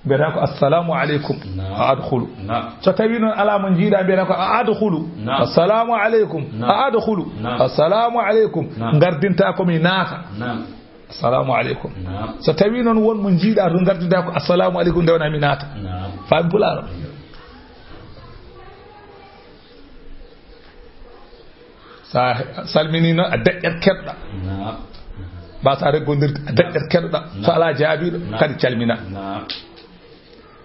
Mbiyata ko, "Assalamu aleykum." Naam. A adkhulu. Naam. So tawi noon alaa mo njiiɗa, mbiyata ko, "A adkhulu." Naam. "Assalamu aleykum." Naam. A adkhulu. Naam. "Assalamu aleykum." Naam. Ngardinta ko mi naata. Naam. "Assalamu aleykum." Naam. So tawi noon won mo njiiɗa to, ngardinta ko, "Assalamu aleykum," nde wona mi naata. Naam. Faami pulaar o? Sa salmini noon, a deƴƴat keɗoɗa. Naam. Ba sa reggondirde, a deƴƴat keɗoɗa. Naam. So alaa jaabiiɗo, naam, kadi calmina. Naam.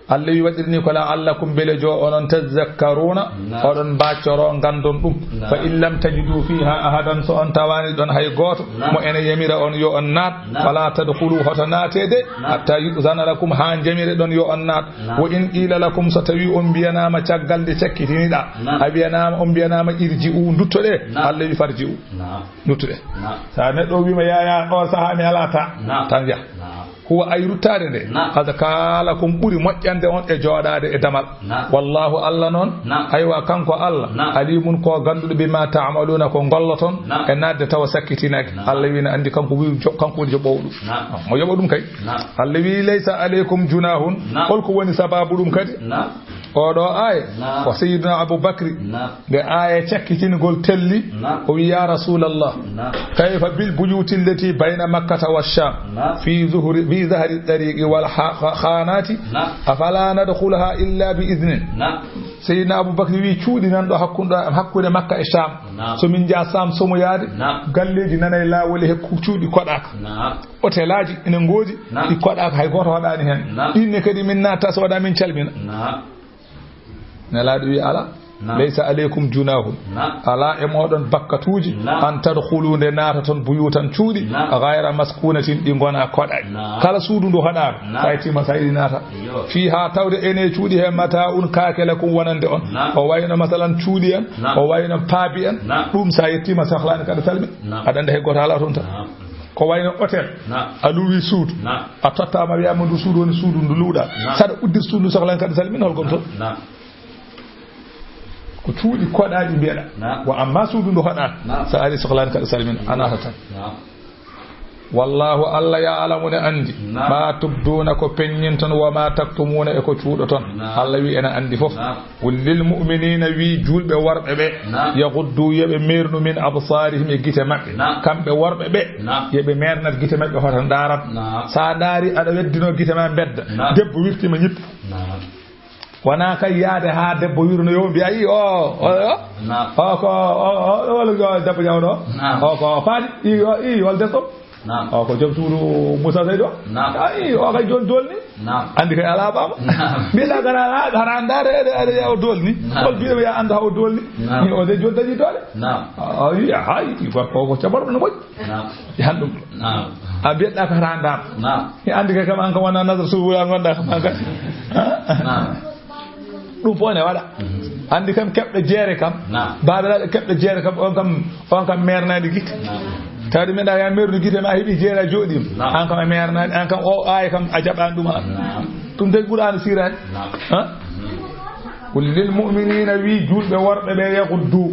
Allah wi waɗirni ko la'allakum bele jo onon tazakkaruna, oɗon mbaccoro ngandon ɗum. Fa in lam tajidu fiha ahadan, so on tawani ɗon hay gooto mo ene yamira on yo on naat, fala tadkhulu, hoto naatede, hatta yu'zana lakum, ha jamire ɗon yo on naat. Wa in qila lakum, so tawi on mbiyanama caggal nde cakkitiniɗa, a wiyanama, on mbiyanama irji'u, duttoɗe, Allah wi farji'u, duttuɗe. Sa neɗɗo wima yaya ɗo saha mi alata, tan yaha. Huwa, ay ruttaade nde, azka lakum, ɓuri moƴƴande on e jooɗaade e damal. Wallahu, Allah noon, aywa, kanko Allah, alimun, ko ganduɗo, bima ta'maluna, ko golloton e naatde tawa sakkitinaaki. Allah wi na andi, kanko wi jo-, kanko woni joɓoowo ɗum. Mo yoɓa ɗum kay. Allah wi laysa alaykum junahun. Holko woni sababu ɗum kadi? Oɗo aaya ko Sayyidina Abu Bakri, nde aaya cakkitingol telli, o wi, ya Rasulallah, kayfa bil buyuti allati bayna Makkata wa Sham fi zuhri, fi zahri tariqi wal ha-, ha-, khanati, afala nadkhuluha illa bi idnin? Sayyidina Abu Bakri wi, cuuɗi nan ɗo hakkunde, hakkunde Makka e Sham. So min njaha Sham somoyaade, galleeji nana e laawol, e cuuɗi koɗaaka. Hotelaaji ene ngoodi, ɗi koɗaaka, hay gooto hoɗaani heen. Ɗin ne kadi min natta so wonaa min calmina. Nelaaɗo wi, ala. Laysa alaykum junahun. Ala e mooɗon bakkatuuji, an tadkhulu, nde naatoton, buyutan, cuuɗi, ghayra maskunatin, ɗi ngonaa koɗaaɗi. Kala suudu ndu hoɗaaka, sa yettiima, sa yiɗi naata. Fiha, tawde ene cuuɗi he, mata'un, kaake, lakum, wonande on. O wayno masalan cuuɗi en, o wayno paabi en. Ɗum sa yettiima, sohlaani kadi salmin. Aɗa andi hay gooto haala toon tan. Ko wayno hôtel. A luwi suudu. A tottaama, wiyaama ndu suudu woni suudu ndu luuɗa. Saɗa uddir suudu ndu, sohlaani kadi salmin, hol gonto? Ko cuuɗi koɗaaɗi mbiyeɗa. Wa amma suudu ndu hoɗaaka, sa ari, sohlaani kadi salmin, a naata tan. Wallahu, Allah, ya'lamu, ne andi, ma tubduna, ko peññinton, wa ma taktumuna, e ko cuuɗoton. Allah wi ena andi fof. Qul lil mu'minina, wi juulɓe worɓe ɓe, yaghuddu, yo ɓe meernu, min absarihim, e gite maɓɓe. Kamɓe worɓe ɓe, yo ɓe meernat gite maɓɓe, hoto ndaarat. Sa ndaari, aɗa weddino gite ma mbedda, debbo wirtima ñippu. Wona kay yaade haa debbo wirno yo mbi ayi o, o, o. O ko, o, o, o, wala yo debbo jawɗo. O ko faati, i, o, i, wala debbo. O ko joom suudu Moussa Seydou. Ayi, o kay jooni dolni. Andi kay alaa baama. Mbiɗa gara, hara ndaare, ede, ede, o dolni. Hol mbiɗa wiya anda o dolni. Ni o de jooni dañi doole. O wi, hay, gorko o ko cabarɗo no moƴƴi. Yahan ɗum. A mbiyeɗa ko hara ndaar. Mi andi kay kam an kam wona nasara suudu wula ngonɗa kam an kadi. Ɗum fof ne waɗa. Andi kam keɓɗo jeere kam. Baabiraaɓe keɓɗo jeere kam, on kam, on kam meernaani gite. Tawde mbiɗa ya meernu gite ma heɓi jeere a jooɗiima. An kam a meernaani, an kam o aaya kam a jaɓaani ɗum an. Ɗum de Qur'aana siiraani. Ha? Qul lil mu'minina, wi juulɓe worɓe ɓe, yaghuddu,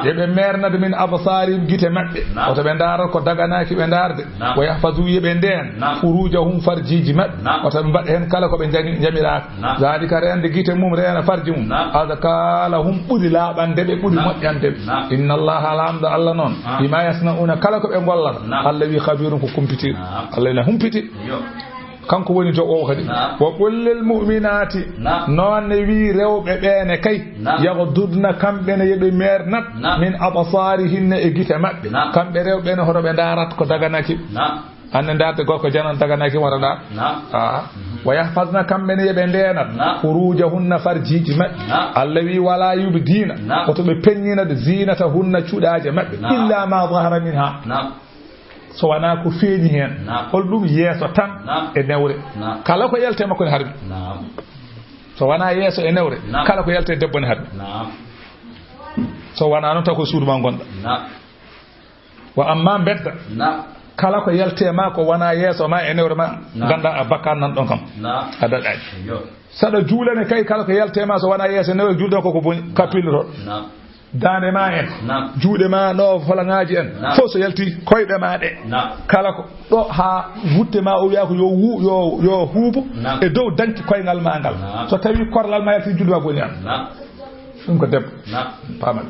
yo ɓe meernat, min absarihim, gite maɓɓe. Woto ɓe ndaarat ko daganaaki ɓe ndaarde. Wa yahfazu, yo ɓe ndeen, furujahum, farjiiji maɓɓe. Woto ɓe mbaɗ heen kala ko ɓe jami-, jamiraaka. Zalika, reende gite mum, reena farji mum. Azka lahum, ɓuri laaɓande ɓe, ɓuri moƴƴande ɓe. Inna Allaha, Laamɗo Allah noon, bima yasna'una, kala ko ɓe ngollata, Allah wi khabirun, ko kumpitiiɗo. Allah ene humpiti. Kanko woni joɓoowo kadi. Wa qul lil mu'minati, noon ne wi rewɓe ɓe ne kay, yaghdudna, kamɓe ne yo ɓe meernat, min absarihinna, e gite maɓɓe. Kamɓe rewɓe ne hoto ɓe ndaarat ko daganaki. An ne ndaarde gorko janan daganaki wata ndaar. Wa yahfazna, kamɓe ne yo ɓe ndeenat, furujahunna, farjiiji maɓɓe. Allah wi wala yubdina, woto ɓe peññinat, zinatahunna, cuɗaaje maɓɓe, illa ma zahara minha. So wonaa ko feeñi heen. Hol ɗum? Yeeso tan e newre. Kala ko yalti e makko ne harmi. So wonaa yeeso e newre, kala ko yalti e debbo ne harmi. So wonaa noon, taw ko suudu ma ngonɗa. Wa amma mbedda, kala ko yalti e ma ko wonaa yeeso ma e newre ma, ngannda a bakkaat nan ɗon kam. A daɗaani. Saɗa juulane kay, kala ko yalti e ma so wonaa yeeso e newre, juulde ma ko ko boni, ka pilloto. Daande ma en, juuɗe ma, no falaŋaaji en, fof so yalti koyɗe ma ɗe. Kala ko ɗo haa wutte ma o wiya ko yo wu-, yo, yo huubo e dow danki koyngal ma ngal. So tawi korlal ma yalti, juuɗe ma boni an. Ɗum ko debbo. Paamal.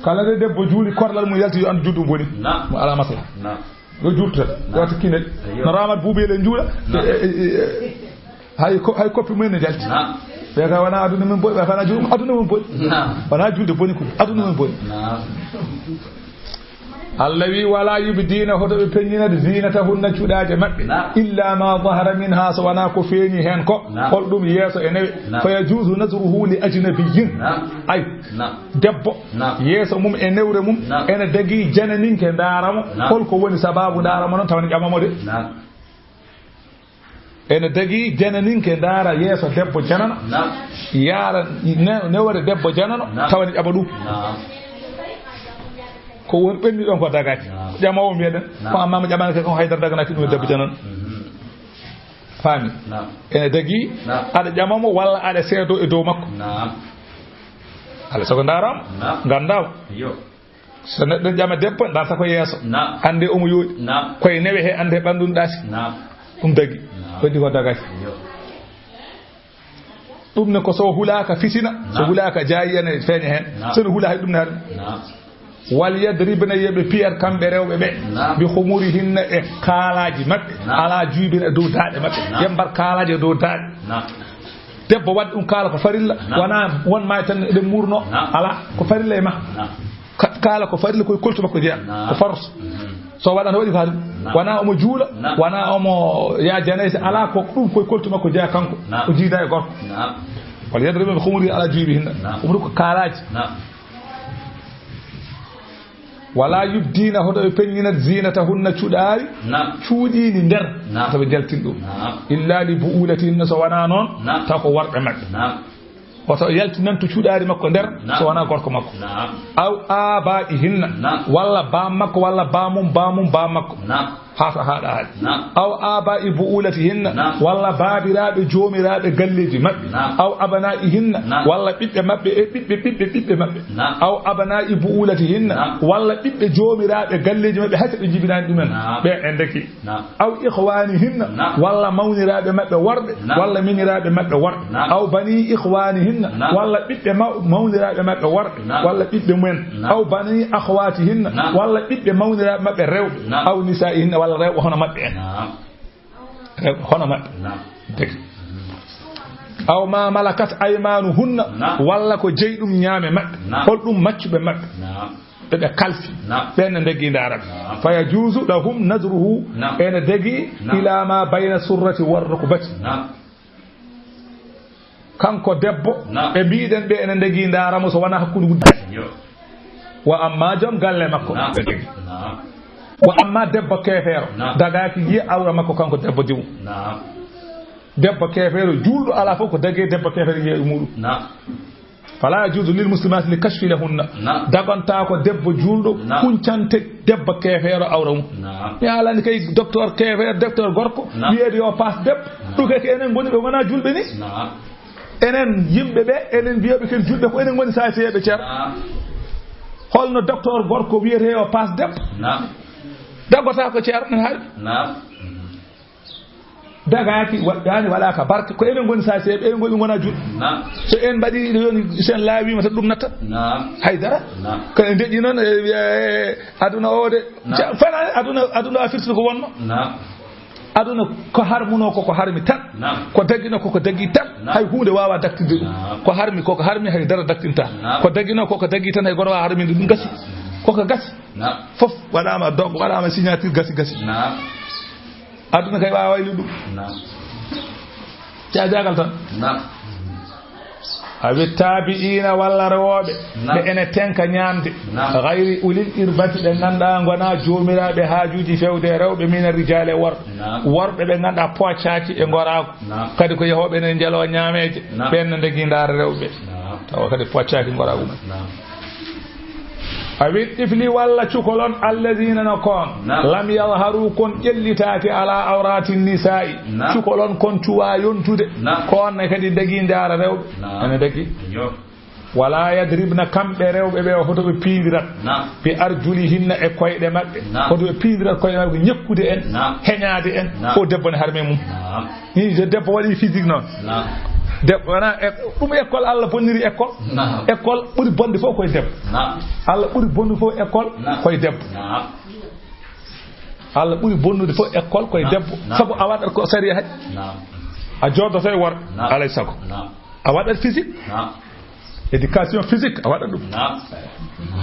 Kala nde debbo juuli, korlal mum yalti, yo anndu juuɗe mum boni. Mo alaa maslaha. Yo juutu tan. Wata kinel. No Ramat Buubel en juula. E, e, e, e, hay ko, hay koppi mumen ne jalti. Ɓe ka wona aduna men boni, ɓe ka wona juuɗe, aduna men boni. Wona juuɗe boni ko, aduna men boni. Allah wi, "Wala yubdina, hoto ɓe peññinat, zinatahunna, cuɗaaje maɓɓe, illa ma zahara minha, so wonaa ko feeñi heen ko." Holɗum? Yeeso e newe. Fa yajuzu nazruhu li ajnabiyyin. Ay, debbo, yeeso mum e newre mum, ene dagii jananinke ndaara mo. Holko woni sababu ndaara mo noon, tawa ene ƴama mo de? Ene dagii jananinke ndaara yeeso debbo janano, yaara ne-, newre debbo janano, tawa ene ƴaɓa ɗum. Ko woni ɓenni ɗon ko dagaaki. Ƴamoowo mbiyeɗen, ko amma mo ƴamanake kon haydara daganaaki ɗum e debbo janano. Faami? Ene dagii aɗa ƴama mo walla aɗa seedo e dow makko. Alaa sago ndaaraama, nganndaama. So neɗɗo ƴama debbo, darta ko yeeso. Annde omo yooɗi. Koye newe he, annde ɓanndu no ɗaati. Ɗum dagi. Ko ɗi ko dagaki. Ɗum ne ko so hulaaka fitina, so hulaaka jaayi ene feeña heen. So ne hula hay ɗum ne hari. Wal yadribna, yo ɓe piyat kamɓe rewɓe ɓe. Bi khumurihinna, e kaalaaji maɓɓe. Ala juyubina, e dow daaɗe maɓɓe. Yo ɓe mbar kaalaaji e dow daaɗe. Debbo waɗi ɗum kaala ko farilla, wonaa won maay tan eɗen muurno. Alaa, ko farilla e ma. Ka-, kaala ko farilla, koye koltu makko jeyaa. Ko force. So waɗano waɗi ko haali. Wonaa omo juula, wonaa omo yaa janayse, alaa ko ɗum, koye koltu makko jeyaa kanko. O jiida e gorko. Wal yadribna bi khumurihinna ala juyubihinna. Khumuri ko kaalaaji. Wala yubdina, hoto ɓe peññinat, zinatahunna, cuɗaari, cuuɗiindi nder, hoto ɓe jaltin ɗum. Illa li bu'ulatihinna, so wonaa noon, taw ko worɓe maɓɓe. Hoto yaltinantu cuuɗaari makko nder, so wonaa gorko makko. Aw aba'ihinna, walla baam makko, walla baamum, baamum, baam makko. Haa so haaɗa haaɗi. Aw aba'i bu'ulatihinna, walla baabiraaɓe, joomiraaɓe galleeji maɓɓe. Aw abna'ihinna, walla ɓiɓɓe maɓɓe e ɓiɓɓe, ɓiɓɓe, ɓiɓɓe maɓɓe. Aw abna'i bu'ulatihinna, walla ɓiɓɓe joomiraaɓe galleeji maɓɓe, hay so ɓe njibinaani ɗumen. Ɓe en deki. Aw ikhwanihinna, walla mawniraaɓe maɓɓe worɓe, walla miñiraaɓe maɓɓe worɓe. Aw bani ikhwanihinna, walla ɓiɓɓe maw-, mawniraaɓe maɓɓe worɓe, walla ɓiɓɓe mumen. Aw bani akhwatihinna, walla ɓiɓɓe mawniraaɓe maɓɓe rewɓe. Aw nisa'ihinna, walla rewɓe hono maɓɓe en. Rewɓe hono maɓɓe. Dagi. Aw ma malakat aymanuhunna, walla ko jeyi ɗum ñaame maɓɓe. Holɗum? Maccuɓe maɓɓe. Ɓe ɓe kalfi. Ɓen ne dagi ndaara ɓe. Fa yajuzu lahum nazruhu, ene dagi ila ma bayna surrati war rukbati. Kanko debbo, ɓe mbiɗen ɓe ene dagi ndaara mo so wonaa hakkunde wuddi. Wa amma joom galle makko. Wa amma debbo keefeero, dagaaki yiya awra makko kanko debbo diw. Debbo keefeero juulɗo alaa fof ko dagi debbo keefeero yiya e muɗum. Fala yajuzu lil muslimati li kashfi lahunna. Dagantaako debbo juulɗo huncante debbo keefeero awra mum. Mi haalani kay docteur keefeero, docteur gorko, wiyeede yo paas debbo. Ɗum kay ko enen ngoni ɓe ngonaa juulɓe ni. Enen yimɓe ɓe, enen mbiyaɓe ken juulɓe, ko enen ngoni saaseeɓe ceer. Holno docteur gorko wiyetee yo paas debbo? Dagota ko ceer ɗen hari. Dagaaki, waɗɗaani, waɗaaka barke, ko enen ngoni saaseeɓe, enen ngoni ngona juulɓe. So en mbaɗi ɗo yoni, so en laawiima tan ɗum natta. Hay dara. Ko en deƴƴi noon, e, e, e, aduna o de. Ja-, fana aduna, aduna a firti ko wonno. Aduna ko harmuno ko, ko harmi tan. Ko dagino ko, ko dagi tan. Hay huunde waawa daktinde ɗum. Ko harmi ko, ko harmi, hay dara daktinta. Ko dagino ko, ko dagi tan, hay goto waawa harminde ɗum. Gasi. Ko ko gasi. Fof waɗaama dog, waɗaama signature, gasi, gasi. Aduna kay waawa waylude ɗum. Caajagal tan. Awi tabi'ina, walla rewooɓe, ɓe ene tenka ñaamde. Gayri ulil irbati, ɓe ngannduɗaa ngonaa joomiraaɓe haajuuji fewde e rewɓe, mina rijaali e worɓe. Worɓe ɓe ngannduɗaa poccaaki e ngoraagu. Kadi ko yahooɓe ene njalo ñaameeje. Ɓeen ne ndegii ndaara rewɓe. Tawa kadi poccaaki ngoraagu mum. Awi tifli, walla cukol on, alladina no kon, lam yadharu, kon ƴellitaaki, ala awrati nisa'i, cukol on kon cuwa yontude, kon ne kadi dagi ndaara rewɓe. Ene dagi. Wala yadribna, kamɓe rewɓe ɓe, hoto ɓe piindirat, bi arjulihinna, e koyɗe maɓɓe, hoto ɓe piindirat koyɗe maɓɓe, ñekkude en, heñaade en. Fof debbo ne harmi mum. Ni je debbo waɗi physique noon. Debbo wona e-, ɗum école, Allah bonniri école. École ɓuri bonde fof koye debbo. Allah ɓuri bonnude fof école koye debbo. Allah ɓuri bonnude fof école koye debbo. Sabu a waɗat ko sariya hay. A joodoto e worɓe. Alay sago. A waɗat physique. Éducation physique, a waɗat ɗum.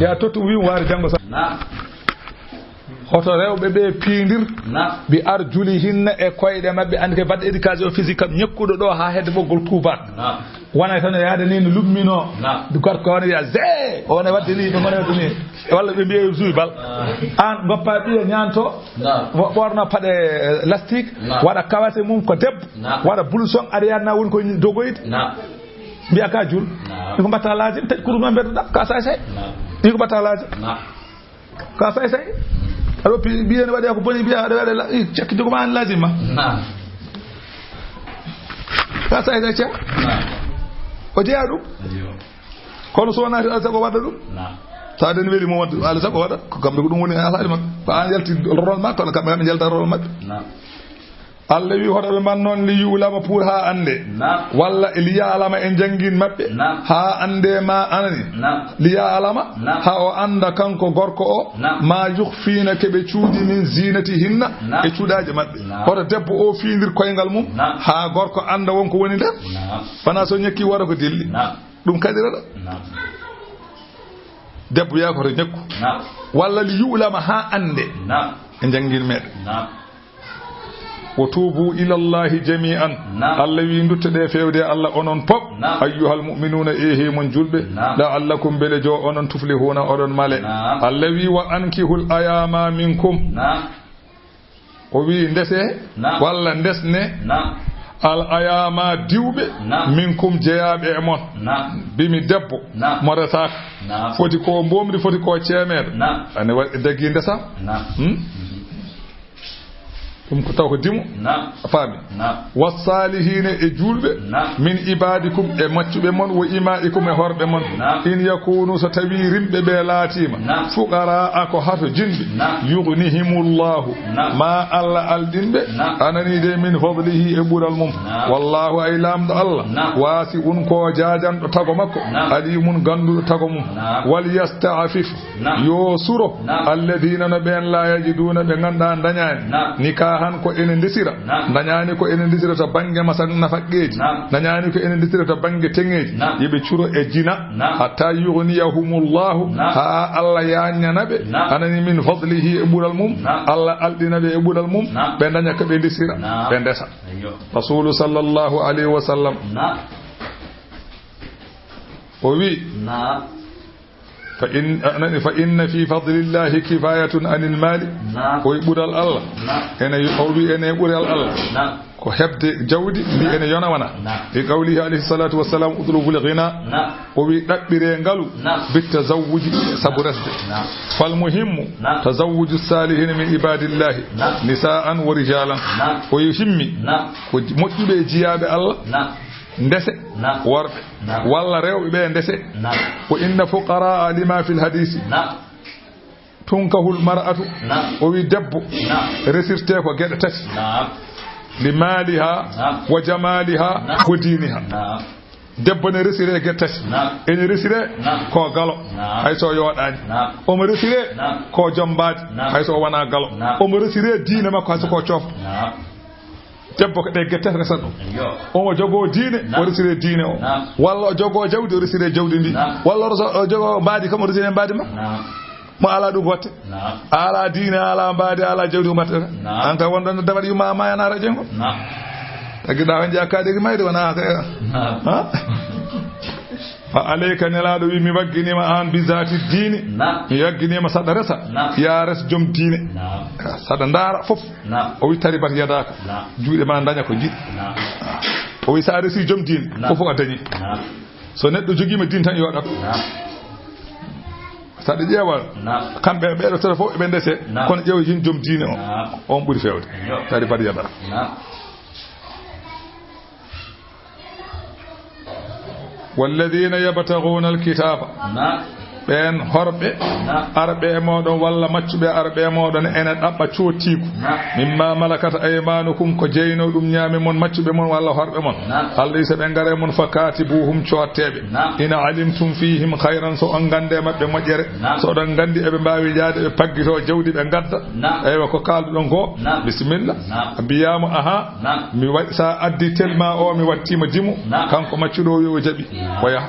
Ya tottu wi'um waari janngo sa. Hoto rewɓe ɓe piindir. Naam. Bi arjulihinna, e koyɗe maɓɓe. Anndi kay baɗɗo éducation physique kam, ñakkuɗo ɗo haa hedde ɓoggol tuubaat. Naam. Wona tan yaade ni no lummino. Naam. Du gorko wona wiya, "Zee!" O wona waɗde ni, ɗum wona waɗde ni. Walla ɓe mbiya, "Zuy bal." Ah. Aan goppa ɓiya ñaanto. Naam. Wo-, ɓorna paɗe, eh, lastique. Naam. Waɗa kawase mum ko debbo. Naam. Waɗa blouson, aɗa yaadna woni ko dogoyde. Naam. Mbiya ka jul. Naam. Ɗum ko mbatta laajim, taƴ kurus ma mbeddoɗa, ka say say. Naam. Ɗum ko mbatta laajim. Naam. Ka say say. Aɗo pi-, mbiya ne waɗi ko boni, mbiya aɗa waɗa la-, i, cakki jogo ma an laajim ma. Naam. Ka say say, cek. Naam. O jeyaa ɗum. Ayyo. Kono so wonaa Allah sago waɗa ɗum. Naam. Sa den weli mo waɗa, Allah sago waɗa. Ko kamɓe ko ɗum woni alhaali maɓɓe. Ko an yalti rol ma, kono kamɓe kamɓe yalta rol maɓɓe. Naam. Allah wi hoto ɓe mban noon li yu'lama pour haa annde. Naam. Walla li ya'lama en janngin maɓɓe. Naam. Haa annde ma anani. Naam. Li ya'lama. Naam. Haa o annda kanko gorko o. Naam. Ma yukhfina ke ɓe cuuɗi min zinatihinna. Naam. E cuuɗaaje maɓɓe. Naam. Hoto debbo o fiindir koyngal mum. Naam. Haa gorko annda won ko woni nder. Naam. Wona so ñekki wara ko dilli. Naam. Ɗum kaɗirata. Naam. Debbo yaa ko to ñakku. Naam. Walla li yu'lama haa annde. Naam. E janngin meɗen. Naam. Wa tuubu ila Allahi jami'an. Naam. Allah wi nduttoɗe feewde Allah onon pop. Naam. Ayyuhal mu'minuna, ehe mon julɓe. Naam. La'allakum, mbele jo onon tuflihuna oɗon male. Naam. Allah wi wa ankihul ayama minkum. Naam. O wi ndese. Naam. Walla ndesne. Naam. Al ayama diwɓe. Naam. Minkum jeyaaɓe e mon. Naam. Bimi debbo. Naam. Mo resaaka. Naam. Foti ko mbomri, foti ko ceemeeɗo. Naam. Ane waɗi dagi ndesa. Naam. Hmm? Ɗum ko taw ko dimo. Naam. A faami? Naam. Wassalihina, e juulɓe. Naam. Min ibadikum, e maccuɓe mon, wa ima'ikum, e horɓe mon. Naam. In yakunu, so tawi rimɓe ɓe laatiima. Naam. Fuqara'a, ko hato jinɓe. Naam. Yughnihimullahu. Naam. Ma Allah alɗin ɓe. Naam. Anani de min fadlihi, e ɓural mum. Naam. Wallahu, ay Laamɗo Allah. Naam. Wasi'un, ko jaajanɗo tago makko. Naam. Alimun, gannduɗo tago mum. Naam. Wal yasta'fif. Naam. Yo suro. Naam. Alladina, no ɓeen, la yajiduna, ɓe nganndaa ndañaani. Naam. Nikahan, ko ene ndesira. Naam. Ndañaani ko ene ndesira to bannge masak nafaqqeeji. Naam. Ndañaani ko ene ndesira to bannge teŋeeji. Naam. Yo ɓe curo e jina. Naam. Hatta yughniyahumullahu. Naam. Haa Allah yaññana ɓe. Naam. Anani min fadlihi, e ɓural mum. Naam. Allah alɗina ɓe e ɓural mum. Naam. Ɓe ndaña ko ɓe ndesira. Naam. Ɓe ndesa. Ayyo. Rasulu sallallahu alayhi wa sallam. Naam. O wi. Naam. Fa in, a nani, fa inna fi fadlillahi kifayatun anil mali. Naam. O wi ɓural Allah. Naam. Ene, o wi ene ɓural Allah. Naam. Ko heɓde jawdi ndi. Naam. Ene yona wona. Naam. E qawlihi alayhi salatu wassalam, "Utlubul ghina." Naam. O wi ɗaɓɓire ngalu. Naam. Bit tazawwuji, sabu resde. Naam. Fal muhimmu. Naam. Tazawwuju salihina min ibadillahi. Naam. Nisaan wa rijalan. Naam. O wi himmi. Naam. Ko moƴƴuɓe e jiyaaɓe Allah. Naam. Ndese. Naam. Worɓe. Naam. Walla rewɓe ɓe ndese. Naam. Wa inna fuqaraa lima fil hadisi. Naam. Tunkahul mar'atu. Naam. O wi debbo. Naam. Resirte ko geɗe tati. Naam. Li maliha. Naam. Wa jamaliha. Naam. Wa diniha. Naam. Debbo ne resire geɗe tati. Naam. Ene resire. Naam. Ko galo. Naam. Hay so yooɗaani. Naam. Omo resire. Naam. Ko jom mbaadi. Naam. Hay so wona galo. Naam. Omo resire diine makko hay so ko coofɗo. Naam. Debbo ko ɗe geɗe tati resata ɗum. Yo. Omo jogoo diine, naam, o resiree diine o. Naam. Walla o jogoo jawdi, o resiree jawdi ndi. Naam. Walla o reso-, o jogoo mbaadi kam, o resiree mbaadi ma. Naam. Mo alaa ɗum watte. Naam. A alaa diine, a alaa mbaadi, a alaa jawdi, ko mbaɗata? Naam. An kay wonɗon no dawat yumma ma yana rajo ngo. Naam. Tagi da on jakkaade ki mayde wona kay. Naam. Ha? Fa alayka, Nelaaɗo wi, mi wagginiima aan bi zaati diini. Naam. Mi wagginiima saɗa resa. Naam. Yaa res jom diine. Naam. Saɗa ndaara fof. Naam. O wi taribat yadaaka. Naam. Juuɗe ma ndaña ko njiɗ. Naam. O wi sa resi jom diine, naam, fof a dañi. Naam. So neɗɗo jogiima diine tan yo ɗaɓ. Naam. Saɗa ƴeewa, naam, kamɓe ɓeeɗo tata fof eɓe ndese, naam, kono ƴeewa yin jom diine o. Naam. On ɓuri feewde. Yo. Taribat yadaaka. Naam. Walladina yabtaguna alkitaba. Naam. Ɓeen horɓe, naam, arɓe e mooɗon walla maccuɓe arɓe e mooɗon ene ɗaɓɓa coottiigu. Naam. Mimma malakat aymanukum, ko jeyno ɗum ñaami mon maccuɓe mon walla horɓe mon. Naam. Allah wi so ɓe ngare mon fa katibuhum, cootteeɓe. Naam. In alimtum fihim khayran, so on nganndi e maɓɓe moƴƴere. Naam. So oɗon nganndi eɓe mbaawi yaade ɓe paggito jawdi ɓe ngadda. Naam. Eywa, ko kaalduɗon ko? Naam. Bisimilla. Naam. Mbiyaamo, aha. Naam. Mi waɗi, sa addi telma o, mi wattiima dimo. Naam. Kanko maccuɗo o wi o jaɓi. Naam. O yaha.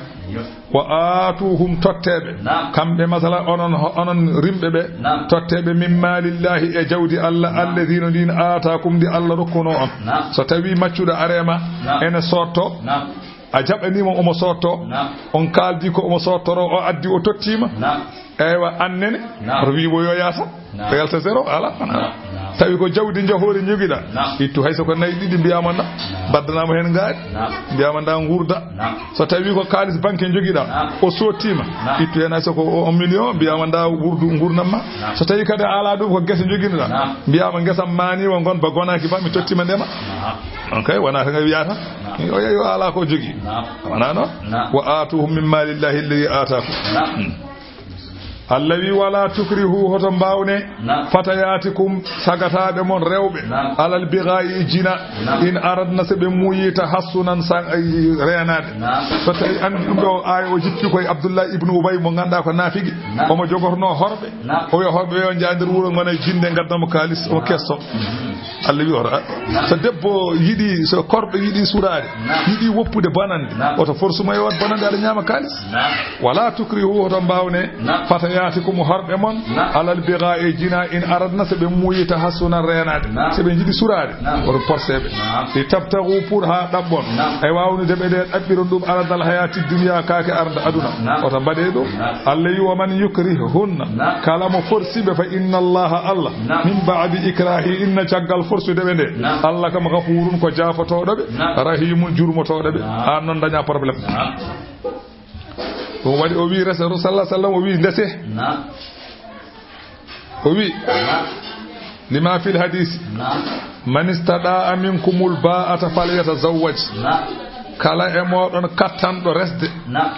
Wa aatuhum, totteeɓe. Naam. Kamɓe, masala, onon, onon rimɓe ɓe, naam, totteeɓe min maalillahi, e jawdi Allah, naam, alladhi, no ndin, aataakum, ndi Allah rokkunoo on. Naam. So tawi maccuɗo areema, naam, ene sootto, naam, a jaɓaniima omo sootto, naam, on kaaldi ko omo soottoro, o addi, o tottiima. Naam. Eywa, annene, naam, oto wiibo yo yaasa. Naam. Ko yalta zéro, ala. Naam, naam. Tawi ko jawdi njahoori njogiɗa, naam, ittu hay so ko nayi ɗiɗi, mbiyaama nda, naam, mbaddanaama heen ngaari, naam, mbiyaama nda nguurda. Naam. So tawi ko kaalis banque njogiɗa, naam, o sottiima, naam, ittu heen hay so ko o million, mbiyaama nda wurdu nguurnam ma. Naam. So tawi kadi a ala ɗum, ko gese njogiɗa, naam, mbiyaama ngesam maani o ngon ba gonaaki ba, mi tottiima ndema. Naam. Ok, wona tan nga wiyata. Naam. O yeeyo ala ko jogi. Naam. Wona noon? Naam. Wa aatuhum min maalillahi alladhi aataakum. Naam. Hmm. Allah wi, "Wala tukrihu, hoto mbawne, naam, fatayaatikum, sagataaɓe mon rewɓe, naam, alal bigaa'i, jina, naam, in aradna, so ɓe muuyi, tahassunan, san, ay, reenaade." Naam. So tawi anndi ɗum ɗo, aaya o jippi koye Abdullah ibnu Ubay, mo ngannduɗaa ko naafigi, naam, omo jogorno horɓe. Naam. O wiya horɓe ɓe, "On njaha nder wuro, ngona e jinde, ngadda mo kaalis, omo, naam, kesso." Mhm. Allah wi, "Hoto a-, naam, so debbo yiɗi, so korɗo yiɗi suraade, naam, yiɗi woppude bonande, naam, oto force mo e waɗ bonande, aɗa ñaama kaalis." Naam. "Wala tukrihu, hoto mbawne, naam, fatayaatikum, horɓe mon, naam, alal bigaa'i, jina, in aradna, so ɓe muuyi, tahassunan, reenaade, naam, so ɓe njiɗi suraade, naam, oto porseɓe, naam, li tabtagu, pour ha ɗaɓɓon, naam, ay wawnude ɓe ɗe ɗaɓɓiron ɗum, aradal hayaati dunya, kaake arde aduna, naam, oto mbaɗe ɗum." Naam. Allah wi, "Wa man yukrihunna, naam, kala mo forsiɓe, fa inna Allaha, Allah, naam, min ba'di ikrahihinna, caggal forsude ɓe nde, naam, Allah kam ghafurun, ko jaafotoɗo ɓe, naam, rahimun, jurmotoɗo ɓe." Naam. An noon daña problème. Naam. Ɗum waɗi o wi, Rasul sallallahu alaihi wasallam o wi, ndese. Naam. O wi, naam, lima fil hadisi. Naam. "Man istata'a minkumul ba'ata falyatazawwaj." Naam. Kala e moɗon kattanɗo resde, naam,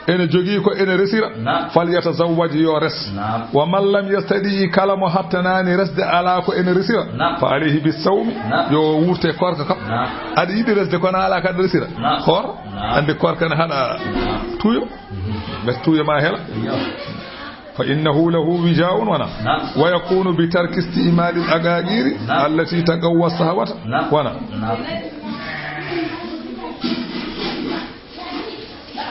ene jogii ko ene resira, naam, falyatazawwaj, yo res. Naam. "Wa man lam yastati'," kala mo hattanani resde, ala ko ene resira, naam, "fa alayhi bis sawmi," naam, yo wurte korka kam. Naam. Aɗa yiɗi resde kono ala ko aɗa resira. Naam. Hoor, naam, ande korka ne haɗa, naam, tuyo. Mhm. Ɓe tuyo ma hela. Iyo. "Fa innahu lahu wija'un," wona. Naam. "Wa yakunu bi tarki isti'malil aqaqiri, naam, allati taqawwa sahawata," naam, wona. Naam.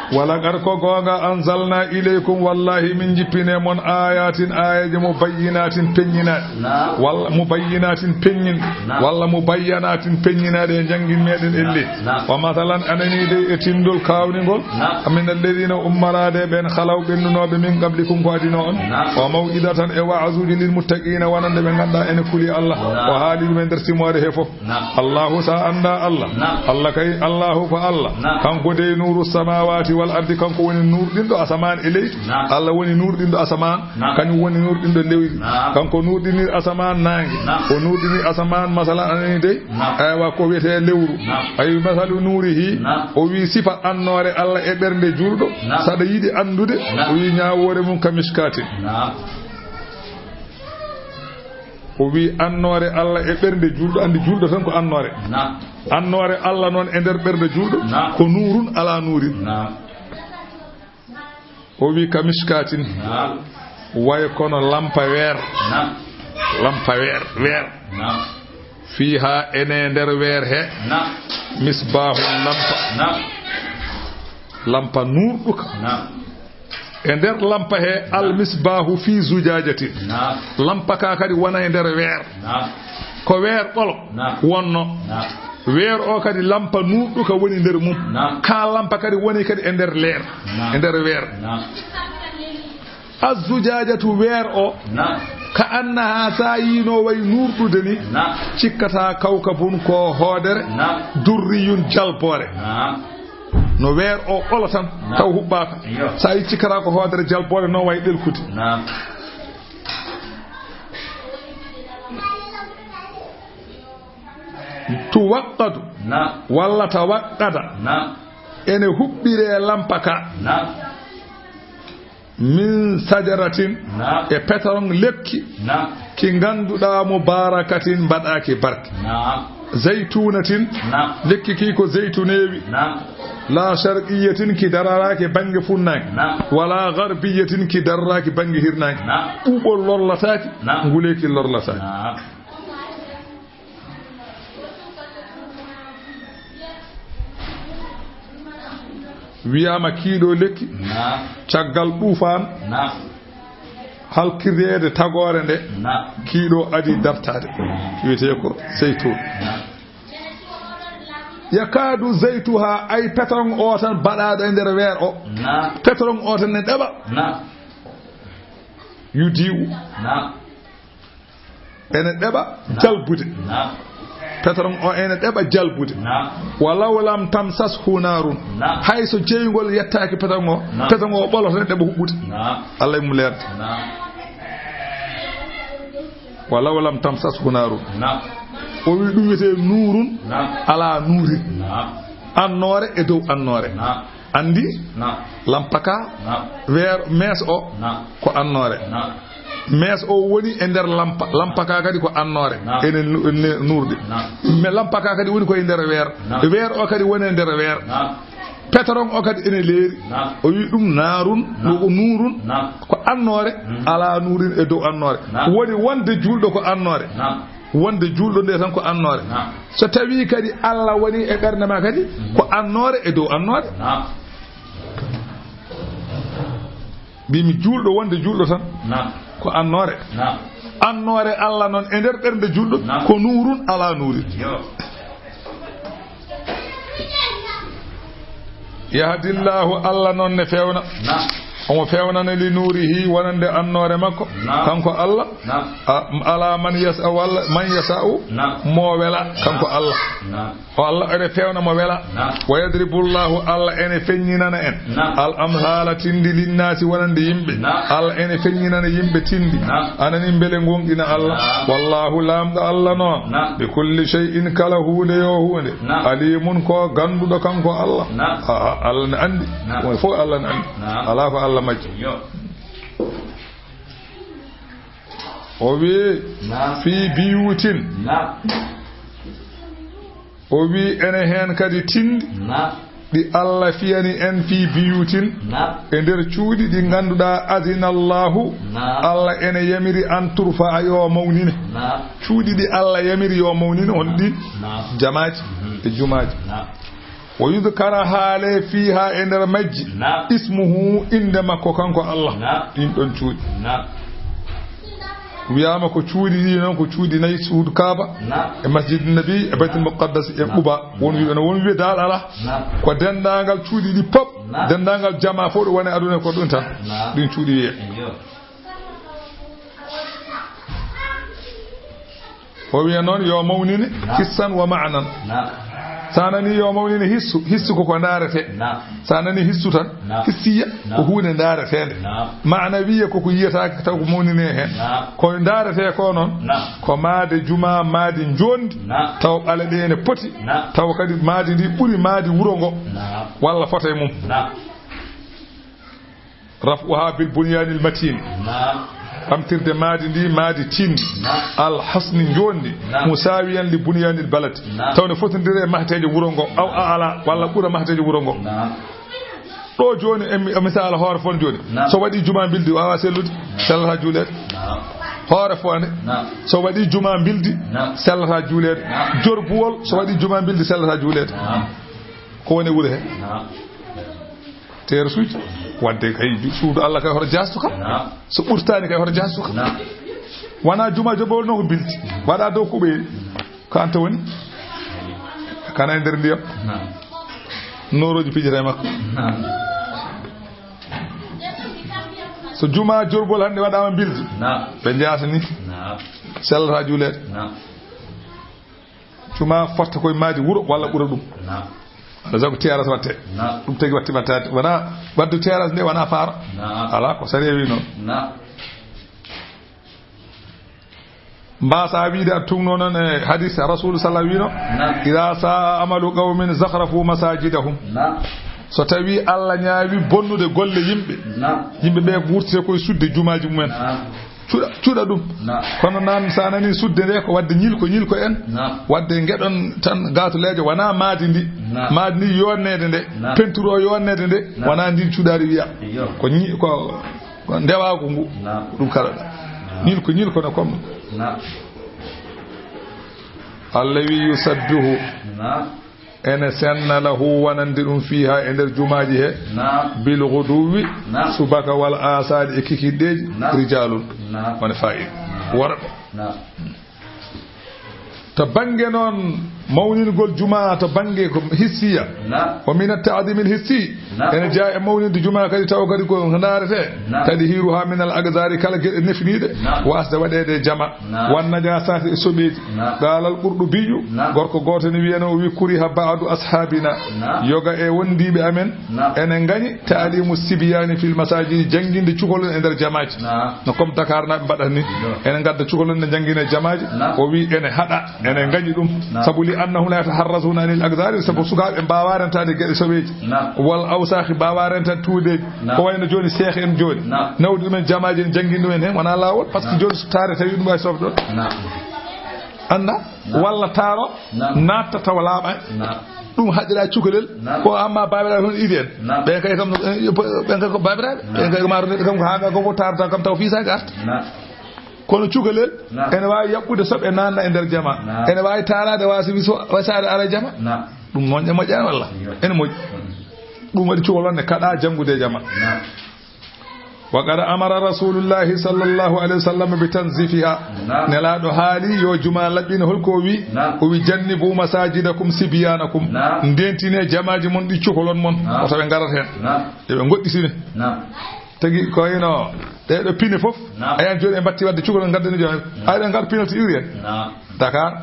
"Wa laqad," ko goonga, "anzalna ilaykum," wallahi min jippine mon, "ayatin," ayaji, "mubayyinatin," peññinaaɗe. Naam. Walla "mubayyinatin," peññin. Naam. Walla "mubayyanatin," peññinaaɗe e janngin meɗen elli. Naam. "Wa mathalan," anani dey e tinndol kaawningol. Naam. "Min alladhina," ummoraaɓe ɓen, "khalaw," ɓennunooɓe, "min qablikum," ko adinoo on. Naam. "Wa maw'idatan," e wa'azuuji, "lil muttaqina," wonande ɓe ngannduɗaa ene kuli Allah. Naam. O haali ɗum e nder simoore he fof. Naam. Allahu, sa annda Allah. Naam. Allah kay, Allahu ko Allah. Naam. Kanko dey nuuru samawati wal ardi, kanko woni nuurɗinɗo asamaan e leydi. Naam. Allah woni nuurɗinɗo asamaan, naam, kañum woni nuurɗinɗo leydi. Naam. Kanko nuurɗini asamaan naange. Naam. O nuurɗini asamaan, masalan, anani dey. Naam. Aywa, ko wiyetee lewru. Naam. Ayi, masalu nuurihi. Naam. O wi sifa annoore Allah e ɓernde juulɗo. Naam. Saɗa yiɗi anndude, naam, o wi ñaawoore mum ka miskaatin. Naam. O wi annoore Allah e ɓernde juulɗo, anndi juulɗo tan ko annoore. Naam. Annoore Allah noon e nder ɓernde juulɗo, naam, ko nuurun ala nuurin. Naam. O wi ka miskaatin. Naam. Way kono lampa weer. Naam. Lampa weer, weer. Naam. Fiiha, ene nder weer he. Naam. Misbaahun, lampa. Naam. Lampa nuurɗuka. Naam. E nder lampa he, al misbaahu fi zujaajatin. Naam. Lampa ka kadi wona e nder weer. Naam. Ko weer ɓolo, naam, wonno. Naam. Weer o kadi lampa nuurɗuka woni nder mum. Naam. Ka lampa kadi woni kadi e nder leer. Naam. E nder weer. Naam. Azzujaajatu, weer o. Naam. Ka annaha, sa yiino way nuurɗude ni. Naam. Cikkata kawkabun ko hoodere. Naam. Durriyun, jalboore. Naam. No weer o ɓolo tan, naam, taw huɓɓaaka. Iyo. Sa yi cikkata ko hoodere jalboore, no way ɗelkude. Naam. Tuwaqqadu. Naam. Walla tawaqqada. Naam. Ene huɓɓire lampa ka. Naam. Min sajaratin, naam, e pétron lekki, naam, ki ngannduɗaa mubarakatin, mbaɗaaki barke. Naam. Zaytunatin, naam, lekki ki ko zeytuneewi. Naam. La sharqiyyatin, ki dararaaki bannge funnaange. Naam. Wala gharbiyatin, ki dararaaki bannge hirnaange. Naam. Ɓuuɓol lorlataaki, naam, nguleeki lorlataaki. Naam. Wiyaama kii ɗoo lekki, caggal ɗuufaan halkireede tagoore nde, kii ɗoo adii dartaade, wiyetee ko zaytuun. Yakaadu zaytuhaa, ay, pétrole o tan baɗaaɗo e nder weer o, pétrole o tan ne ɗeɓa. Yudii'u. Ene ɗeɓa jalbude. Pétrole o ene ɗeɓa jalbude. Walaw lam tamsashu naarun. Hay so ceyngol yettaaki pétrole o, pétrole o ɓoloto ne ɗeɓa huɓɓude. Allah e mum leerde. Walaw lam tamsashu naarun. O wi ɗum wiyetee nuurun alaa nuurin. Annoore e dow annoore. Anndi? Lampa ka, weer, mees o, ko annoore. Mees o woni e nder lampa, lampa ka kadi ko annoore. Ene nu-, ene nuurɗi. Mais lampa ka kadi woni ko e nder weer. Weer o kadi woni e nder weer. Pétrole o kadi ene leeri. O wi ɗum naarun, ko nuurun, ko annoore, alaa nuurin e dow annoore. Woni wonde juulɗo ko annoore. Wonde juulɗo nde tan ko annoore. So tawi kadi Allah woni e ɓernde ma kadi, ko annoore e dow annoore. Mbimi juulɗo wonde juulɗo tan, ko annoore. Annoore Allah noon e nder ɓernde juulɗo, ko nuurun alaa nuurin. Yahdillahu, Allah noon ne fewna. Omo fewnana li nuurihi, wonande annoore makko. Kanko Allah. A-, ala man yasa-, walla man yasa'u, mo wela, kanko Allah. O Allah ene fewna mo wela. Wa yadribullahu, Allah ene feññinana en. Al amthala, tindi, linnaasi, wonande yimɓe. Allah ene feññinana yimɓe tindi. Anani mbele ngonɗina Allah. Wallahu, laamɗo Allah noon. Bi kulli shay'in, kala huunde yo huunde. Alimun, ko gannduɗo kanko Allah. A, a, Allah ne anndi. Won fof Allah ne anndi. Alaa ko Allah majji. O wi, fii biyutin. O wi, ene heen kadi tindi ɗi Allah fiyani en, fii biyutin, e nder cuuɗi ɗi ngannduɗaa, adina Allahu, Allah ene yamiri, an turfa, yo mawnine. Cuuɗi ɗi Allah yamiri yo mawnine, on ɗi? Jamaaji e jumaaji. Wa yudkara, haale, fiiha, e nder majji, ismuhu, innde makko kanko Allah. Ɗin ɗon cuuɗi. Wiyaama ko cuuɗi ɗi noon, ko cuuɗi nayi, suudu Kaaba, e Masjid Nabi, e Baytul Muqaddas, e Quba. Won wiɓe no, won wiɓe daal alaa. Ko denndaangal cuuɗi ɗi pop, denndaangal jamaa fof ɗo woni aduna ko ɗum tan. Ɗin cuuɗi wiyee. O wiya noon yo mawnine hissan wa ma'nan. So a nani yo mawnine hissu, hissu ko ko ndaarete. So a nani hissu tan, hissiya ko huunde ndaareteende. Ma'nawiya ko ko yiyataake taw ko mawnine heen. Ko ndaarete ko noon, ko maade jumaa, maadi njoondi, taw ɓale ɗe ene poti, taw kadi maadi ndi ɓuri maadi wuro ngo, walla fota e mum. Raf'uha bil bunyanil matin. Ɓamtirde maadi ndi, maadi tiiɗndi. Al hasni, njoondi. Musawiyan li bunyanil balad. Taw ne fotondiri e mahteejo wuro ngo. Aw a'la, walla ɓura mahteejo wuro ngo. Ɗo jooni, e mi-, e misaala hoore fof jooni. So waɗi juma mbildi, waawa sellude, sellata juuleede. Hoore fof ne. So waɗi juma mbildi, sellata juuleede. Jorbuwol, so waɗi juma mbildi, sellata juuleede. Ko woni wuro he? Tersuuji. Wadde kay ju-, suudu Allah kay hoto jaastu kam. So ɓurtaani kay hoto jaastu kam. Wona juma jobowol noon ko bildi. Waɗa dow kuɓeeli. Ko an to woni? Kana e nder ndiyam. Noorooji pijata e makko. So juma jorbol hannde waɗaama bildi. Ɓe njaata ni. Sellata juuleede. Juma fotta koye maadi wuro walla ɓura ɗum. Naam. Walla sago terrasse watte. Naam. Ɗum tagi watti wattaade. Wona waddu terrasse nde wona faaro. Naam. Ala ko sariya wi noon. Naam. Mbasa wiide a tugno noon e hadis Rasul sallallahu wino. Naam. Ida saa amalu qawmin zakhrafu masajidahum. Naam. So tawi Allah ñaawi bonnude golle yimɓe. Naam. Yimɓe ɓe wurtite koye sudde jumaaji mumen. Naam. Cuɗa, cuɗa ɗum. Naam. Kono nan sa nani sudde nde ko wadde ñilko, ñilko en. Naam. Wadde ngeɗon tan gatuleejo wona maadi ndi. Naam. Maadi ndi yonneede nde. Naam. Peinture o yonneede nde. Naam. Wona ndin cuɗaari wiya. Iyo. Ko ñi-, ko, ko ndewaagu ngu. Naam. Ɗum kala ɗa. Naam. Ñilko, ñilko no comme. Naam. Allah wi yusabbihu. Naam. Ene senna lahu wonande ɗum fiiha e nder jumaaji he. Naam. Bil ghuduwi. Naam. Subaka wal asali e kikiɗeeji. Naam. Rijalun. Naam. Woni fa'il. Naam. Worɓe. Naam. To bannge noon mawningol juma to bannge ko hissiya. Naam. Wa min at-ta'zim al-hissi. Naam. Ene jeyaa e mawninde juma kadi taw kadi ko ndaarete. Naam. Tadhiruha min al-aqdari kala geɗe nefniiɗe. Naam. Wasde waɗeede jama. Naam. Wan najasati e soɓeeji. Naam. Qala al-Qurtubi. Naam. Gorko gooto ne wiyano o wi kuriha ba'du ashabina. Naam. Yoga e wondiiɓe amen. Naam. Ene ngañi ta'limu sibyani fil masajidi jannginde cukalel e nder jamaaji. Naam. No comme Dakar naaɓe mbaɗata ni. Yo. Ene ngadda cukalel ne janngina jamaaji. Naam. O wi ene haɗa, ene ngañi ɗum. Naam. Sabu li annahum la yataharrazuna anil aqdari, sabu sukaaɓe mbaawa rentaade geɗe soɓeeji. Naam. Wal awsakhi mbaawa rentaade tuuɗeeji. Naam. Ko wayno jooni seehe en jooni. Naam. Nawdi ɗumen jamaaji en janngin ɗumen heen wonaa laawol, parce que jooni so taare tawi ɗum wawi sofde ɗon. Naam. Annda? Naam. Walla taaro. Naam. Naatta tawa laaɓa. Naam. Ɗum haɗira cukalel. Naam. Ko amma baabiraaɓe toon idi en. Naam. Ɓen kay kam, ɓen kay ko baabiraaɓe. Naam. Ɓen kay ko maaro neɗɗo kam ko haa ngaa ko tarata kam taw fiisaaki arta. Naam. Kono cukalel. Naam. Ene waawi yaɓɓude soɓe naanna e nder jama. Naam. Ene waawi taaraade waasi wiso wasaade ara jama. Naam. Ɗum moƴƴa moƴƴaani walla? Yo. Ene moƴƴi. Mm. Ɗum waɗi cukalon ne kaɗa janngude e jama. Naam. Wa qad amara rasulullahi sallallahu alayhi wa sallam bi tanzifiha. Naam. Nelaaɗo haali yo juma laɓɓine, holko o wi? Naam. O wi jannibu masajidakum sibyanakum. Naam. Ndentine jamaaji mon ɗi cukalon mon. Naam. Wota ɓe ngarat heen. Naam. Yo ɓe ngoɗɗitine. Naam. Tagi ko wayno ɗee ɗo pine fof. Naam. A yan jooni ɓe mbatti waɗde cukalon ngaddani jooni. Naam. Ay ɓe ngar pinal to iwri en. Naam. Dakar.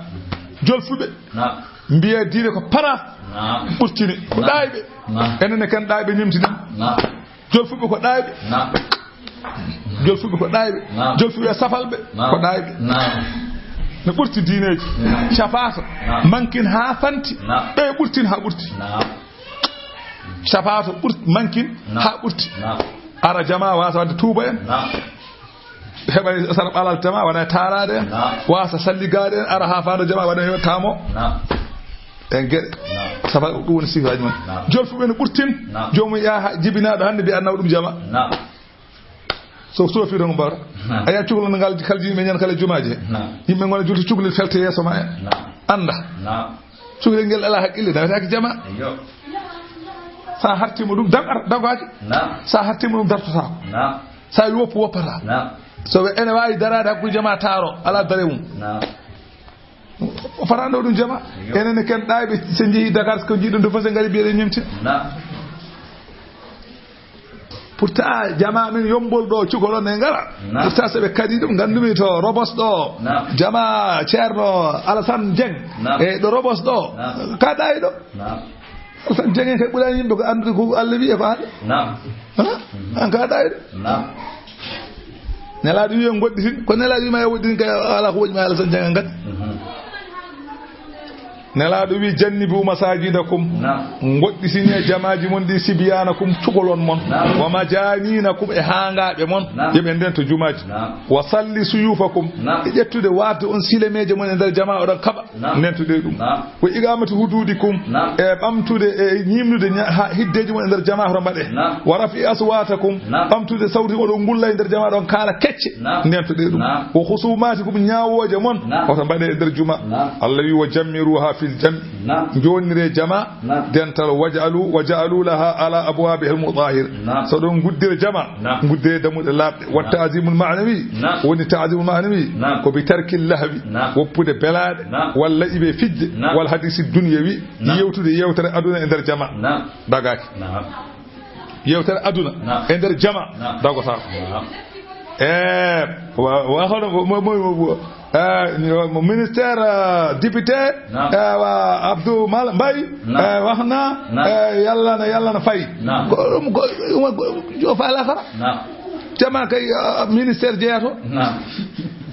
Jolfuɓe. Naam. Mbiya diine ko para. Naam. Ɓurtini. Ko naam. Ɗaayɓe. Naam. Enen ne kan ɗaayɓe ñemtini. Naam. Jolfuɓe ko ɗaayɓe. Naam. Jolfuɓe ko ɗaayɓe. Naam. Jolfuɓe e safalɓe. Naam. Ko ɗaayɓe. Naam. No ɓurti diineeji. Naam. Capaata. Naam. Mankin haa fanti. Naam. Ɓe ɓurtin haa ɓurti. Naam. Capaata ɓurti, mankin. Naam. Haa ɓurti. Naam. Ara jama wasa wadde tuuba en. Naam. Heɓa sara ɓalal tema, waɗa taaraade en. Naam. Wasa salligaade en, ara haa faando jama, waɗa heɓa tamo. Naam. En geɗe. Naam. Safa ɗum woni sifaaji mon. Naam. Jolfuɓe no ɓurtin. Naam. Joomum yaha jibinaaɗo hannde mbiya naw ɗum jama. Naam. So soofi ɗon mbara. Naam. A yiya cukalel ngal kala jimi men ñan kala jumaaji. Naam. Yimɓe ngona julti cukalel felte yeeso ma en. Naam. Annda. Naam. Cukalel ngel alaa haqqille, nawetaake jama. Eyyo. Sa hartima ɗum, dam-, ar-, dagoaki. Naam. Sa hartima ɗum, dartotaako. Naam. Sa wi woppu, woppata. Naam. So ɓe ene waawi daraade hakkunde jama taaro, alaa dare mum. Naam. O fataano ɗum jama. Eyyo. Enen ne ken ɗaayɓe, so njehi Dakar, ko jiɗɗon to fof, so ngari mbiyeɗen ñemtin. Naam. Pourtant, jama min yombol ɗo, cukalon ne ngara. Naam. Pourtant, so ɓe kadi ɗum, nganndumi to Robos ɗo. Naam. Jama Ceerno Alassane Dieng. Naam. E ɗo Robos ɗo. Naam. Ka ɗaayɗo. Naam. Alassane Dieng en kay ɓurani yimɓe ko anndude ko Allah wi'i e ko haali. Naam. Ha? Mhm. An ka ɗaayɗo. Naam. Nelaaɗo wi'i on ngoɗɗitin, ko Nelaaɗo wi'i ma yo woɗɗitin kay, alaa ko woɗɗi ma Alassane Dieng en kadi. Mhm. Nelaaɗo wi, "Jannibu masajidakum." Naam. Ngoɗɗitine jamaaji mon ɗi, "sibyanakum", cukalon mon. Naam. "Wa majaninakum", e haangaaɓe mon. Naam. Yo ɓe ndento jumaaji. Naam. "Wa salli suyufakum." Naam. E ƴettude waatde on silemeeje mon e nder jamaa, oɗon kaɓa. Naam. Ndentoɗe ɗum. Naam. "Wa iqamati hududikum." Naam. E ɓamtude, e ñiimnude ña-, ha, hiddeeji mon e nder jamaa, hoto mbaɗe. Naam. "Wa rafi aswatakum." Naam. Ɓamtude sawti, oɗon ngulla e nder jamaa, ɗon kaala kecce. Naam. Ndentoɗe ɗum. Naam. "Wa khusumatikum", ñaawooje mon, naam, hoto mbaɗe e nder juma. Naam. Allah wi, "Wa jammiruha fil jam'i." Naam. Jonnire jama, naam, dental, "Waj'alu, wa ja'alu laha ala abwabiha al-mutahhir." Naam. So ɗon guddira jama, naam, guddire dammuɗe laaɓɗe. Wa, naam, ta'zimul ma'nawi, naam, woni ta'zimul ma'nawi, naam, ko bi tarkil lahwi, naam, woppude belaaɗe, naam, walla ibe fijde, naam, wal hadisi dunyawi, naam, yewtude yewtere aduna e nder jama. Naam. Dagaaki. Naam. Yewtere aduna, naam, e nder jama, naam, dagotaako. Naam. E, wa, wa, hono mo, mo, mo, mo, eh, mo ministère, eh, député, naam, eh, wa Abdou Mal-, Mbaye, naam, eh, wax na, naam, eh, Yàlla na, Yàlla na fay. Naam. Ko ɗum ko, ɗum ko, jo fa la xara. Naam. Jama kay, eh, ministère jeyato. Naam.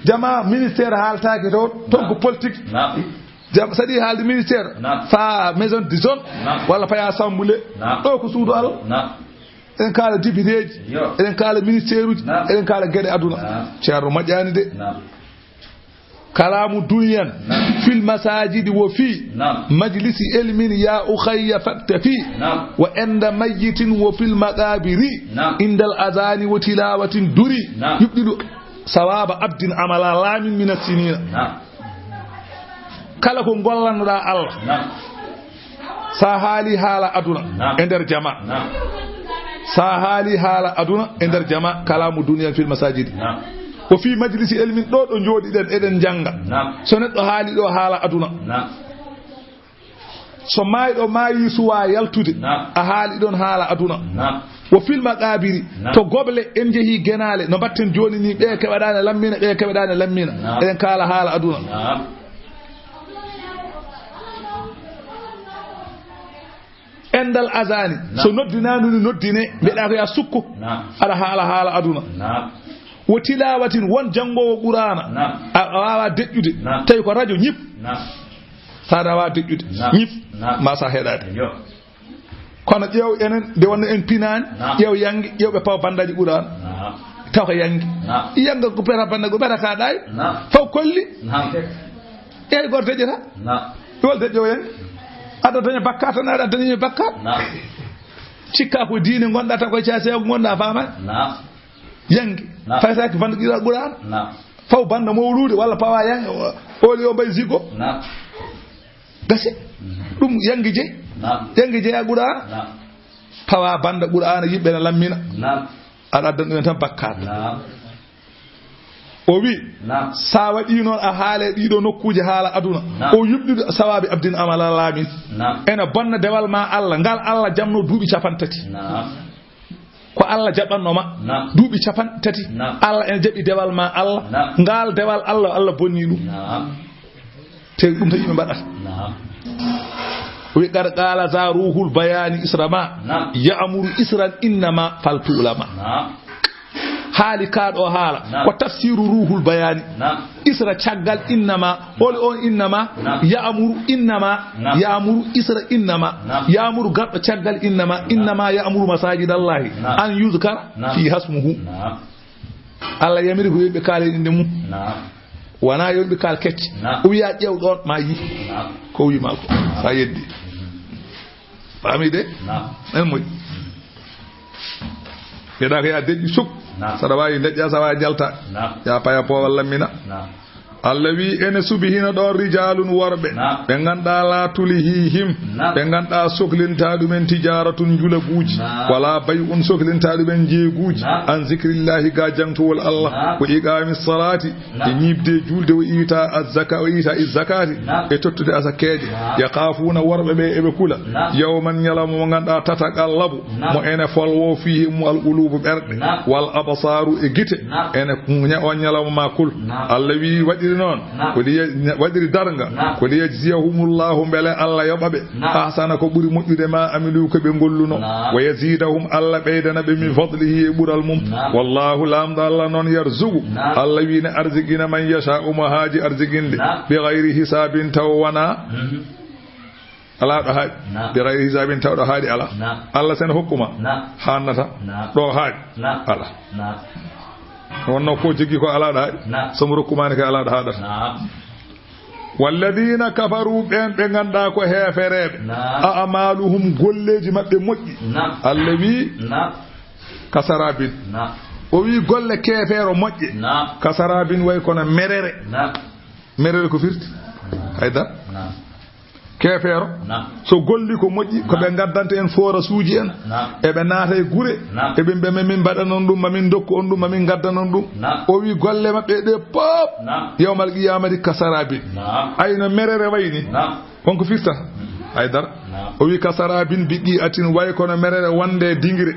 Jama ministère haaltaake to, toon ko, naam, politique. Naam. Jam, saɗi haalde ministère, naam, fa maison de zone, naam, walla fa assemblée. Naam. Ɗo ko suudu Allah. Naam. Eɗen kaala députéji, yo, eɗen kaala ministère uji, naam, eɗen kaala geɗe aduna. Naam. Ceerno moƴƴaani de. Naam. Kalamu dunyan, naam, fil masajidi wa fi, naam, majlisi ilmin ya ukhayya faktafi, naam, wa inda mayyitin wa fil maqabiri, naam, indal azani wa tilawatin duri, naam, yubdilu sawaba abdin amala lamin min as-sinina. Naam. Kala ko gollannoɗaa Allah, naam, Sa haali haala aduna e nder jama. Sa haali haala aduna e nder jama, kalamu duniya fil masajidi. Ko fi majlisi ilmin ɗo, ɗo jooɗiɗen eɗen jannga. So neɗɗo haali ɗo haala aduna. So maayɗo maayi suwa yaltude, a haali ɗon haala aduna. Wo fil maqabiri, to goble en jehi genaale, no mbatten jooni ni, ɓe keɓaɗaane lammina, ɓe keɓaɗaane lammina. Eɗen kaala haala aduna. Endal azani, so noddinaanu ni noddine, mbiɗa ko ya sukko, aɗa haala haala aduna. Wo tilawatin, won janngoowo Qur'aana, a, a waawa deƴƴude, tawi ko radio, ñip. Sa aɗa waawa deƴƴude, ñip, ma sa heɗaade. Kono ƴeew enen, nde wonno en pinaani, ƴeew yannge, ƴeew ɓe pawa bandaji Qur'aana. Taw ko yannge. Yannge ko peta banda, ko peta ka ɗaay. Faw kolli. Ƴeew goto deƴƴata. Wol deƴƴo yannge. Aɗa daña bakkaat tan, aɗa daña bakkaat. Cikka ko diine ngonɗa, taw ko caase ngonɗa, faama. Yannge. Fay sa ki banda ƴiɗa Qur'aana. Faw banda mawluude walla pawa yannge, o, oli o mbay zigo. Gasi. Ɗum yannge jeyi. Yannge jeyi a Qur'aana. Pawa banda Qur'aana, yimɓe ne lammina. Aɗa addan ɗumen tan bakkaat. O wi, sa waɗi noon a haale ɗiɗo nokkuuje haala aduna. O yuɓɓiɗo sawabi abdin amala laamin. Ene bonna dewal ma Allah, ngal Allah jamno duuɓi capanɗe tati. Ko Allah jaɓanno ma. Duuɓi capanɗe tati. Allah ene jaɓi dewal ma Allah. Ngal dewal Allah, Allah bonni ɗum. Te ɗum tan yimɓe mbaɗata. O wi, "Qad qala za ruhul bayani isra ma. Ya'muru isran innama faltu ulama." Haali ka ɗo haala. Ko tafsiru ruhul bayani. Isra caggal innama. Oli on innama. Ya'muru innama. Ya'muru isra innama. Ya'muru garɗo caggal innama. Innama ya'muru masajidallahi. An yuzkara fi hasmuhu. Allah yamiri ko yimɓe kaale innde mum. Wona yimɓe kaal kecce. O wiya ƴeew ɗon ma yi. Ko wi ma ko. Sa yeddi. Faami de? En moƴƴi. Yeɗa ko ya deƴƴi suk. Saɗa waawi deƴƴa, sa waawi jalta. Ya paya poowal lammina. Allah wi ene subi hino ɗon rijalun worɓe. Ɓe ngannduɗaa la tulhihim. Ɓe ngannduɗaa soklinta ɗumen tijaratun njulaguuji. Wala bay'un soklinta ɗumen njeeguuji. An zikrillahi ga jangtowol Allah. Wa iqamis salati. E ñiiɓde juulde, o iita azzaka, o iita izzakati, e tottude asakeeje. Yaqafuuna, worɓe ɓe eɓe kula. Yawman, ñalawma mo ngannduɗaa, tataqallabu, mo ene folwo, fihi, mo al qulubu, ɓerɗe, wal absaru, e gite, ene ña-, on ñalawma ma kul. Allah wi waɗiri noon, ko li yaj-, waɗiri darnga, ko li yajziyahumullahu, mbele Allah yoɓa ɓe. Ahsana, ko ɓuri moƴƴude ma amilu, ko ɓe ngolluno. Wa yazidahum, Allah ɓeydana ɓe min fadlihi, e ɓural mum. Wallahu, Laamɗo Allah noon, yarzuqu, Allah wi ne arzikina, man yasha'u, mo haaji arzikinde, bi ghayri hisabin, taw wona alaa ɗo haaɗi. Bi ghayri hisabin, taw ɗo haaɗi alaa. Allah sen hokkuma, haannata ɗo haaɗi alaa. Wonno ko joggi ko alaa ɗo haaɗi, so mo rokkumani ka alaa ɗo haaɗata. Walladina kafaru, ɓen ɓe ngannduɗaa ko heefereɓe. A amaluhum, golleeji maɓɓe moƴƴi. Allah wi, kasarabin. O wi golle keefeero moƴƴe. Kasarabin, way kono merere. Merere ko firti? Haydara. Keefeero, so golli ko moƴƴi, ko ɓe ngaddanta en forasuuji en. Eɓe naata e gure. Eɓe mbiya, "Min, min mbaɗanon ɗum, ma min ndokku on ɗum, ma min ngaddanon ɗum." O wi golle maɓɓe ɗe pop, yawmal qiyamati, kasarabin. Ayno merere wayni. Wonko firtata? Haydara. O wi, "Kasarabin biqi'atin, way kono merere wonde dingire.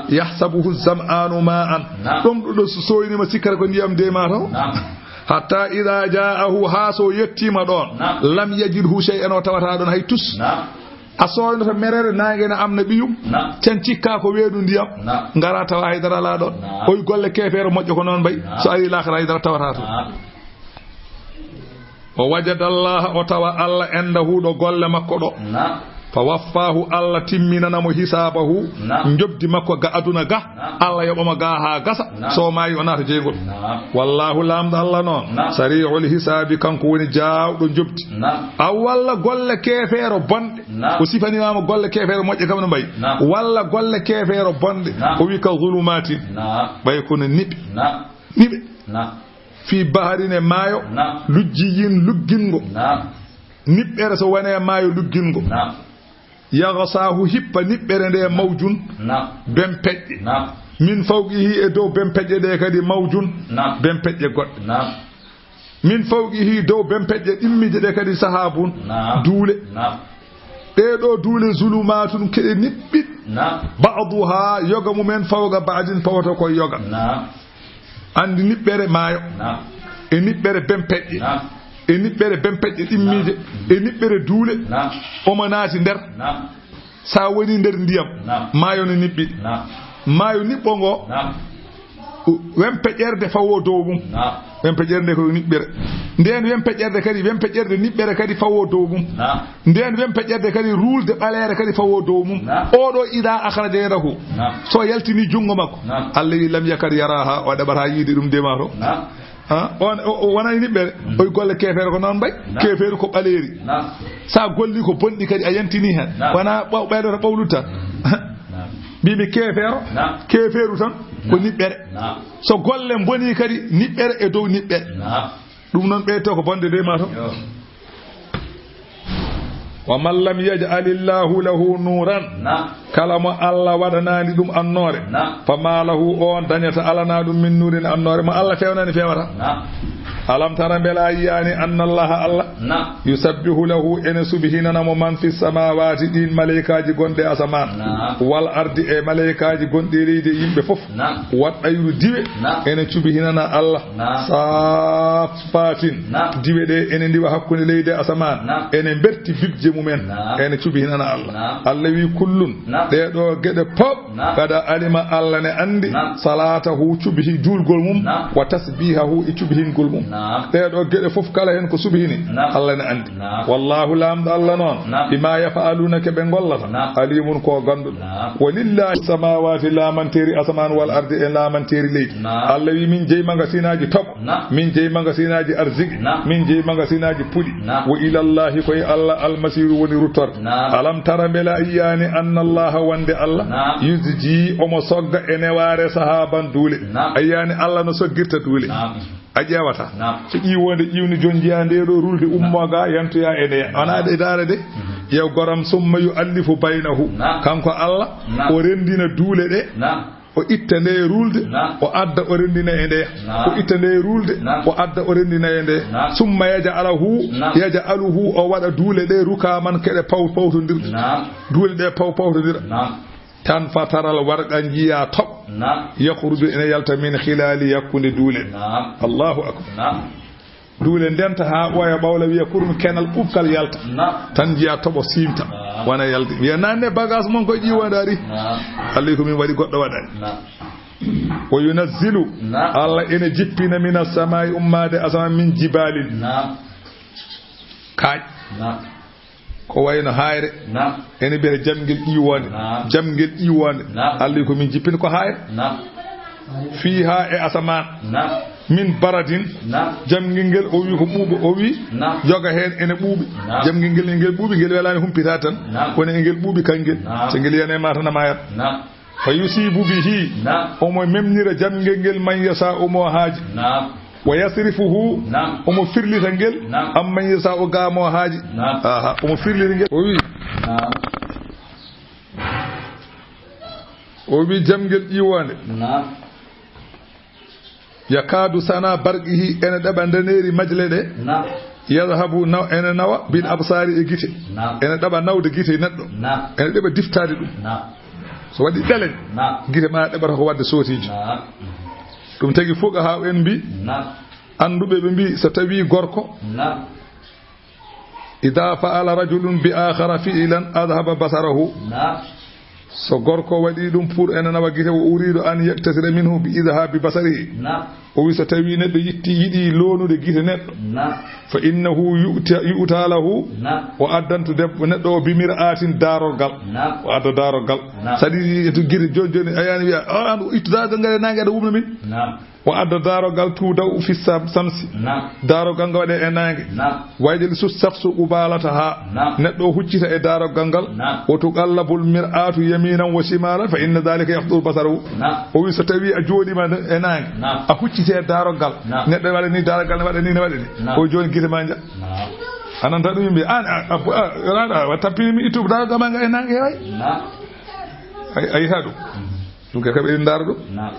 Yahsabuhu zam'anu ma'an." Ɗomɗuɗo so sooynima, sikkata ko ndiyam de ma taw. Hatta idha ja'ahu, haa so yettima ɗon. Lam yajidhu shay'an, o tawata ɗon hay tus. A sooynoto merere, naange na amna ɓiyum. Can cikka ko weedu ndiyam. Ngara tawa haydara ala ɗon. O wi golle keefeero moƴƴo ko noon mbay. So ari laakara haydara tawata to. O wajadallaha, o tawa Allah, indahu, ɗo golle makko ɗo. Fa waffahu, Allah timminana mo hisabahu, njobdi makko ga aduna ga. Allah yoɓa mo ga ha gasa, so maayi o naata jeyngol. Wallahu, Laamɗo Allah noon, sari'ul hisabi, kanko woni jaawɗo njobdi. Aw walla golle keefeero bonɗe. O sifanimama golle keefeero moƴƴe kam no mbayi. Walla golle keefeero bonɗe. O wi ka zulumatin. Ɓay kono niɓe. Niɓe. Fii baharin, e maayo. Lujjiyin, luggingo. Niɓɓere so wone maayo luggingo. Yaghshahu, hippa niɓɓere nde, mawjun, Naam. bempeƴƴe. Naam. Min fawqihi, e dow bempeƴƴe ɗe kadi, mawjun, Naam. bempeƴƴe goɗɗe. Naam. Min fawqihi, dow bempeƴƴe ɗimmiije ɗe kadi, sahabun, Naam. duule. Naam. Ɗee ɗoo duule, zulumaatun, keɗe niɓɓiɗ. Naam. Ba'duha, yoga mumen, fawqa ba'din, pawato ko yoga. Naam. Anndi niɓɓere maayo. Naam. E niɓɓere bempeƴƴe. Naam. E niɓɓere bempeƴƴe ɗimmiije. Naam. E niɓɓere duule. Naam. Omo naati nder. Naam. So a woni nder ndiyam, Naam. maayo no niɓɓi. Naam. Maayo niɓɓo ngo, Naam. wempeƴerde fawo dow mum. Naam. Wempeƴerde ko niɓɓere. Nden wempeƴerde kadi, wempeƴerde niɓɓere kadi fawo dow mum. Naam. Nden wempeƴerde kadi, ruulde ɓaleere kadi fawo dow mum. Naam. Oɗo, idaa akhraja yadahu. Naam. So yaltini junngo makko. Naam. Allah wi, "Lam yakad yaraha", o ɗaɓata yiide ɗum de ma to. Naam. Ha? On, o, o wonani niɓɓere. Mm. Oy golle keefeero ko noon mbay. Naam. Keefeeru ko ɓaleeri. Naam. Sa golli ko bonɗi kadi a yantini hen. Naam. Wona ɓaw-, ɓeydoto ɓawlude tan. Naam. Mbimi keefeero, Naam. keefeeru tan ko Naam. niɓɓere. Naam. So golle mboni kadi niɓɓere e dow niɓɓere. Naam. Ɗum noon ɓeyto ko bonde de ma to. Yo. Wa man lam yaj'alillahu lahu nuran. Naam. Kala mo Allah waɗanaani ɗum annoore. Naam. Fa ma lahu, on dañata alana ɗum min nurin annoore. Mo Allah fewnani fewata. Naam. Alam tara, mbela a yiyaani, anna Allah Allah. Naam. Yusabbihu lahu, ene subhinana mo man fi samawati, ɗin malaykaaji gonɗi asamaan. Naam. Wal ardi, e malaykaaji gonɗi leydi e yimɓe fof. Naam. Wat ɗayru diwe. Naam. Ene cubi hinana Allah. Naam. Saafaatin. Naam. Diwe ɗe ene ndiwa hakkunde leydi e asamaan. Naam. Ene mberti bibje mumen. Naam. Ene cubi hinana Allah. Naam. Allah wi kullun. Naam. Ɗee ɗoo geɗe pop. Naam. Kada alima Allah ne anndi. Naam. Salatahu cubi hi juulgol mum. Naam. Wa tasbihahu e cubi hingol mum. Naam. Ɗee ɗoo geɗe fof kala hen ko subi hini. Naam. Allah ne anndi. Naam. Wallahu laamɗo Allah noon. Naam. Bima yaf'aluna ke ɓe gollata. Naam. Alimun ko ganduɗo. Naam. Walillahi samawati laamanteri asamaan wal ardi e laamanteri leydi. Naam. Allah wi min jeyi magasinaaji toɓo. Naam. Min jeyi magasinaaji arziki. Naam. Min jeyi magasinaaji puɗi. Naam. Wa ilallahi ko e Allah almasiru woni ruttorde. Naam. Alam tara mbela a yiyaani anna Allah wonde Allah. Naam. Yusji omo sogga e newaare sahaban duule. Naam. A yiyaani Allah no soggirta duule. Naam. A ƴeewata. Naam. So ƴiwonde ƴiwni jonjiya nde ɗo rulde ummo ga yantoya e ndeya. Wona ɗe daara de. Mhm. Yew goram summa yu allifu baynahu. Naam. Kanko Allah Naam. o rendina duule ɗe. Naam. O itta nde rulde. Naam. O adda o rendina e ndeya. Naam. O itta nde rulde. Naam. O adda o rendina e ndeya. Naam. Summa yaj'alahu, Naam. yaj'aluhu, o waɗa duule ɗe rukaman keɗe paw pawtondirɗe. Naam. Duule ɗe paw pawtondira. Naam. Tan fataral warqa njiya toɓo. Naam. Yakhruju ene yalta min khilali hakkunde duule. Naam. Allahu akbar. Naam. Duule ndenta haa ɓooya ɓawla wiya kurum kenal ɓuɓkal yalta. Naam. Tan njiya toɓo siimta. Naam. Wona yalde. Wiya nanne bagage mon koye ƴiwonde ari. Naam. Allah ko min waɗi goɗɗo waɗani. Naam. O yunazzilu. Naam. Allah ene jippina mina samai ummaade asama min jibalin. Naam. Kaaƴ. Naam. Ko wayno haayre. Naam. Ene mbiyata jamngel ƴiiwoonde. Naam. Jamngel ƴiiwoonde. Naam. Allah ko min jippini ko haayre. Naam. Fiiha e asamaan. Naam. Min baradin. Naam. Jamngel ngel o wi ko ɓuuɓa, o wi Naam. yoga heen ene ɓuuɓi. Naam. Jamngel ngel, ngel ɓuuɓi, ngel welaani humpita tan. Naam. Kono e ngel ɓuuɓi kan ngel. Naam. So ngel yiyanii ma tan a maayat. Naam. Fa yusibu bihi. Naam. Omo memnira jamngel ngel man yasa'u mo haaji. Naam. Wa yasrifuhu. Naam. Omo firlita ngel. Naam. Amman yasa'u ga mo haaji. Naam. Aha, omo firlita ngel. O wi. Naam. O wi jamngel ƴiiwoonde. Naam. Yakadu sana barqihi, ene ɗaɓa ndaneeri majle ɗe. Naam. Yadhabu, naw-, ene nawa bil absari e gite. Naam. Ene ɗaɓa nawde gite neɗɗo. Naam. Ene ɗaɓa diftaade ɗum. Naam. So waɗi ɗeleñ, Naam. gite ma ɗaɓata ko waɗde sootiijo. Naam. Ɗum tagi fuqaha en mbi, Naam. annduɓe ɓe mbi, so tawi gorko, Naam. ida fa'ala rajulun bi akhara fi'lan adhaba basarahu. Naam. So gorko waɗi ɗum pour ene nawa gite, wa uridu an yaktasira minhu bi idhabi basarihi. Naam. O wi so tawi neɗɗo yitti, yiɗi loonude gite neɗɗo, Naam. fa innahu yu'ta, yu'ta lahu, Naam. o addantu debbo neɗɗo o bi mir'atin daarorgal. Naam. O adda daarorgal. Naam. Sadi to gite joni joni a yani wiya, "O an ittu daarorgal ngal e nange aɗa wumna min." Naam. O adda daarorgal tudaw fi sam-, samsi. Naam. Daarorgal ngal waɗe e nange. Naam. Wayde li sus safsu qubalataha. Naam. Neɗɗo o huccita e daarorgal ngal. Naam. Wa tuqallabul mir'atu yaminan wa shimalan fa inna dhalika yahduru basarahu. Naam. O wi so tawi a jooɗima e nange. Naam. A huccite e daarorgal. Naam. Neɗɗo waɗa ni daarorgal ne waɗa ni ne waɗa ni. Naam. O joni gite ma nja. Naam. Ananta ɗum yimɓe, an, a, a, a, a, a tappini mi ittuɓe daro gama nga e nange way. Naam. Ay, ay haɗu. Ɗum ka kaɓe ɗin daro ɗum. Naam.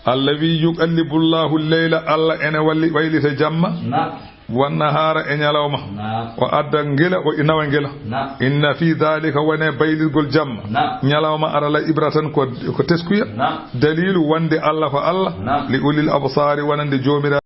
Allazi yuqallibu Allahu al-layla, Allah ene walli, waylita jamma. Naam. Wan nahara e ñalawma. Naam. O adda ngila, o inawa ngila. Naam. Inna fi dhalika, wone baylirgol jamma. Naam. Ñalawma ara la ibratan ko, ko teskuya. Naam. Dalilu wonde Allah ko Allah. Naam. Li ulil absari, wonande joomira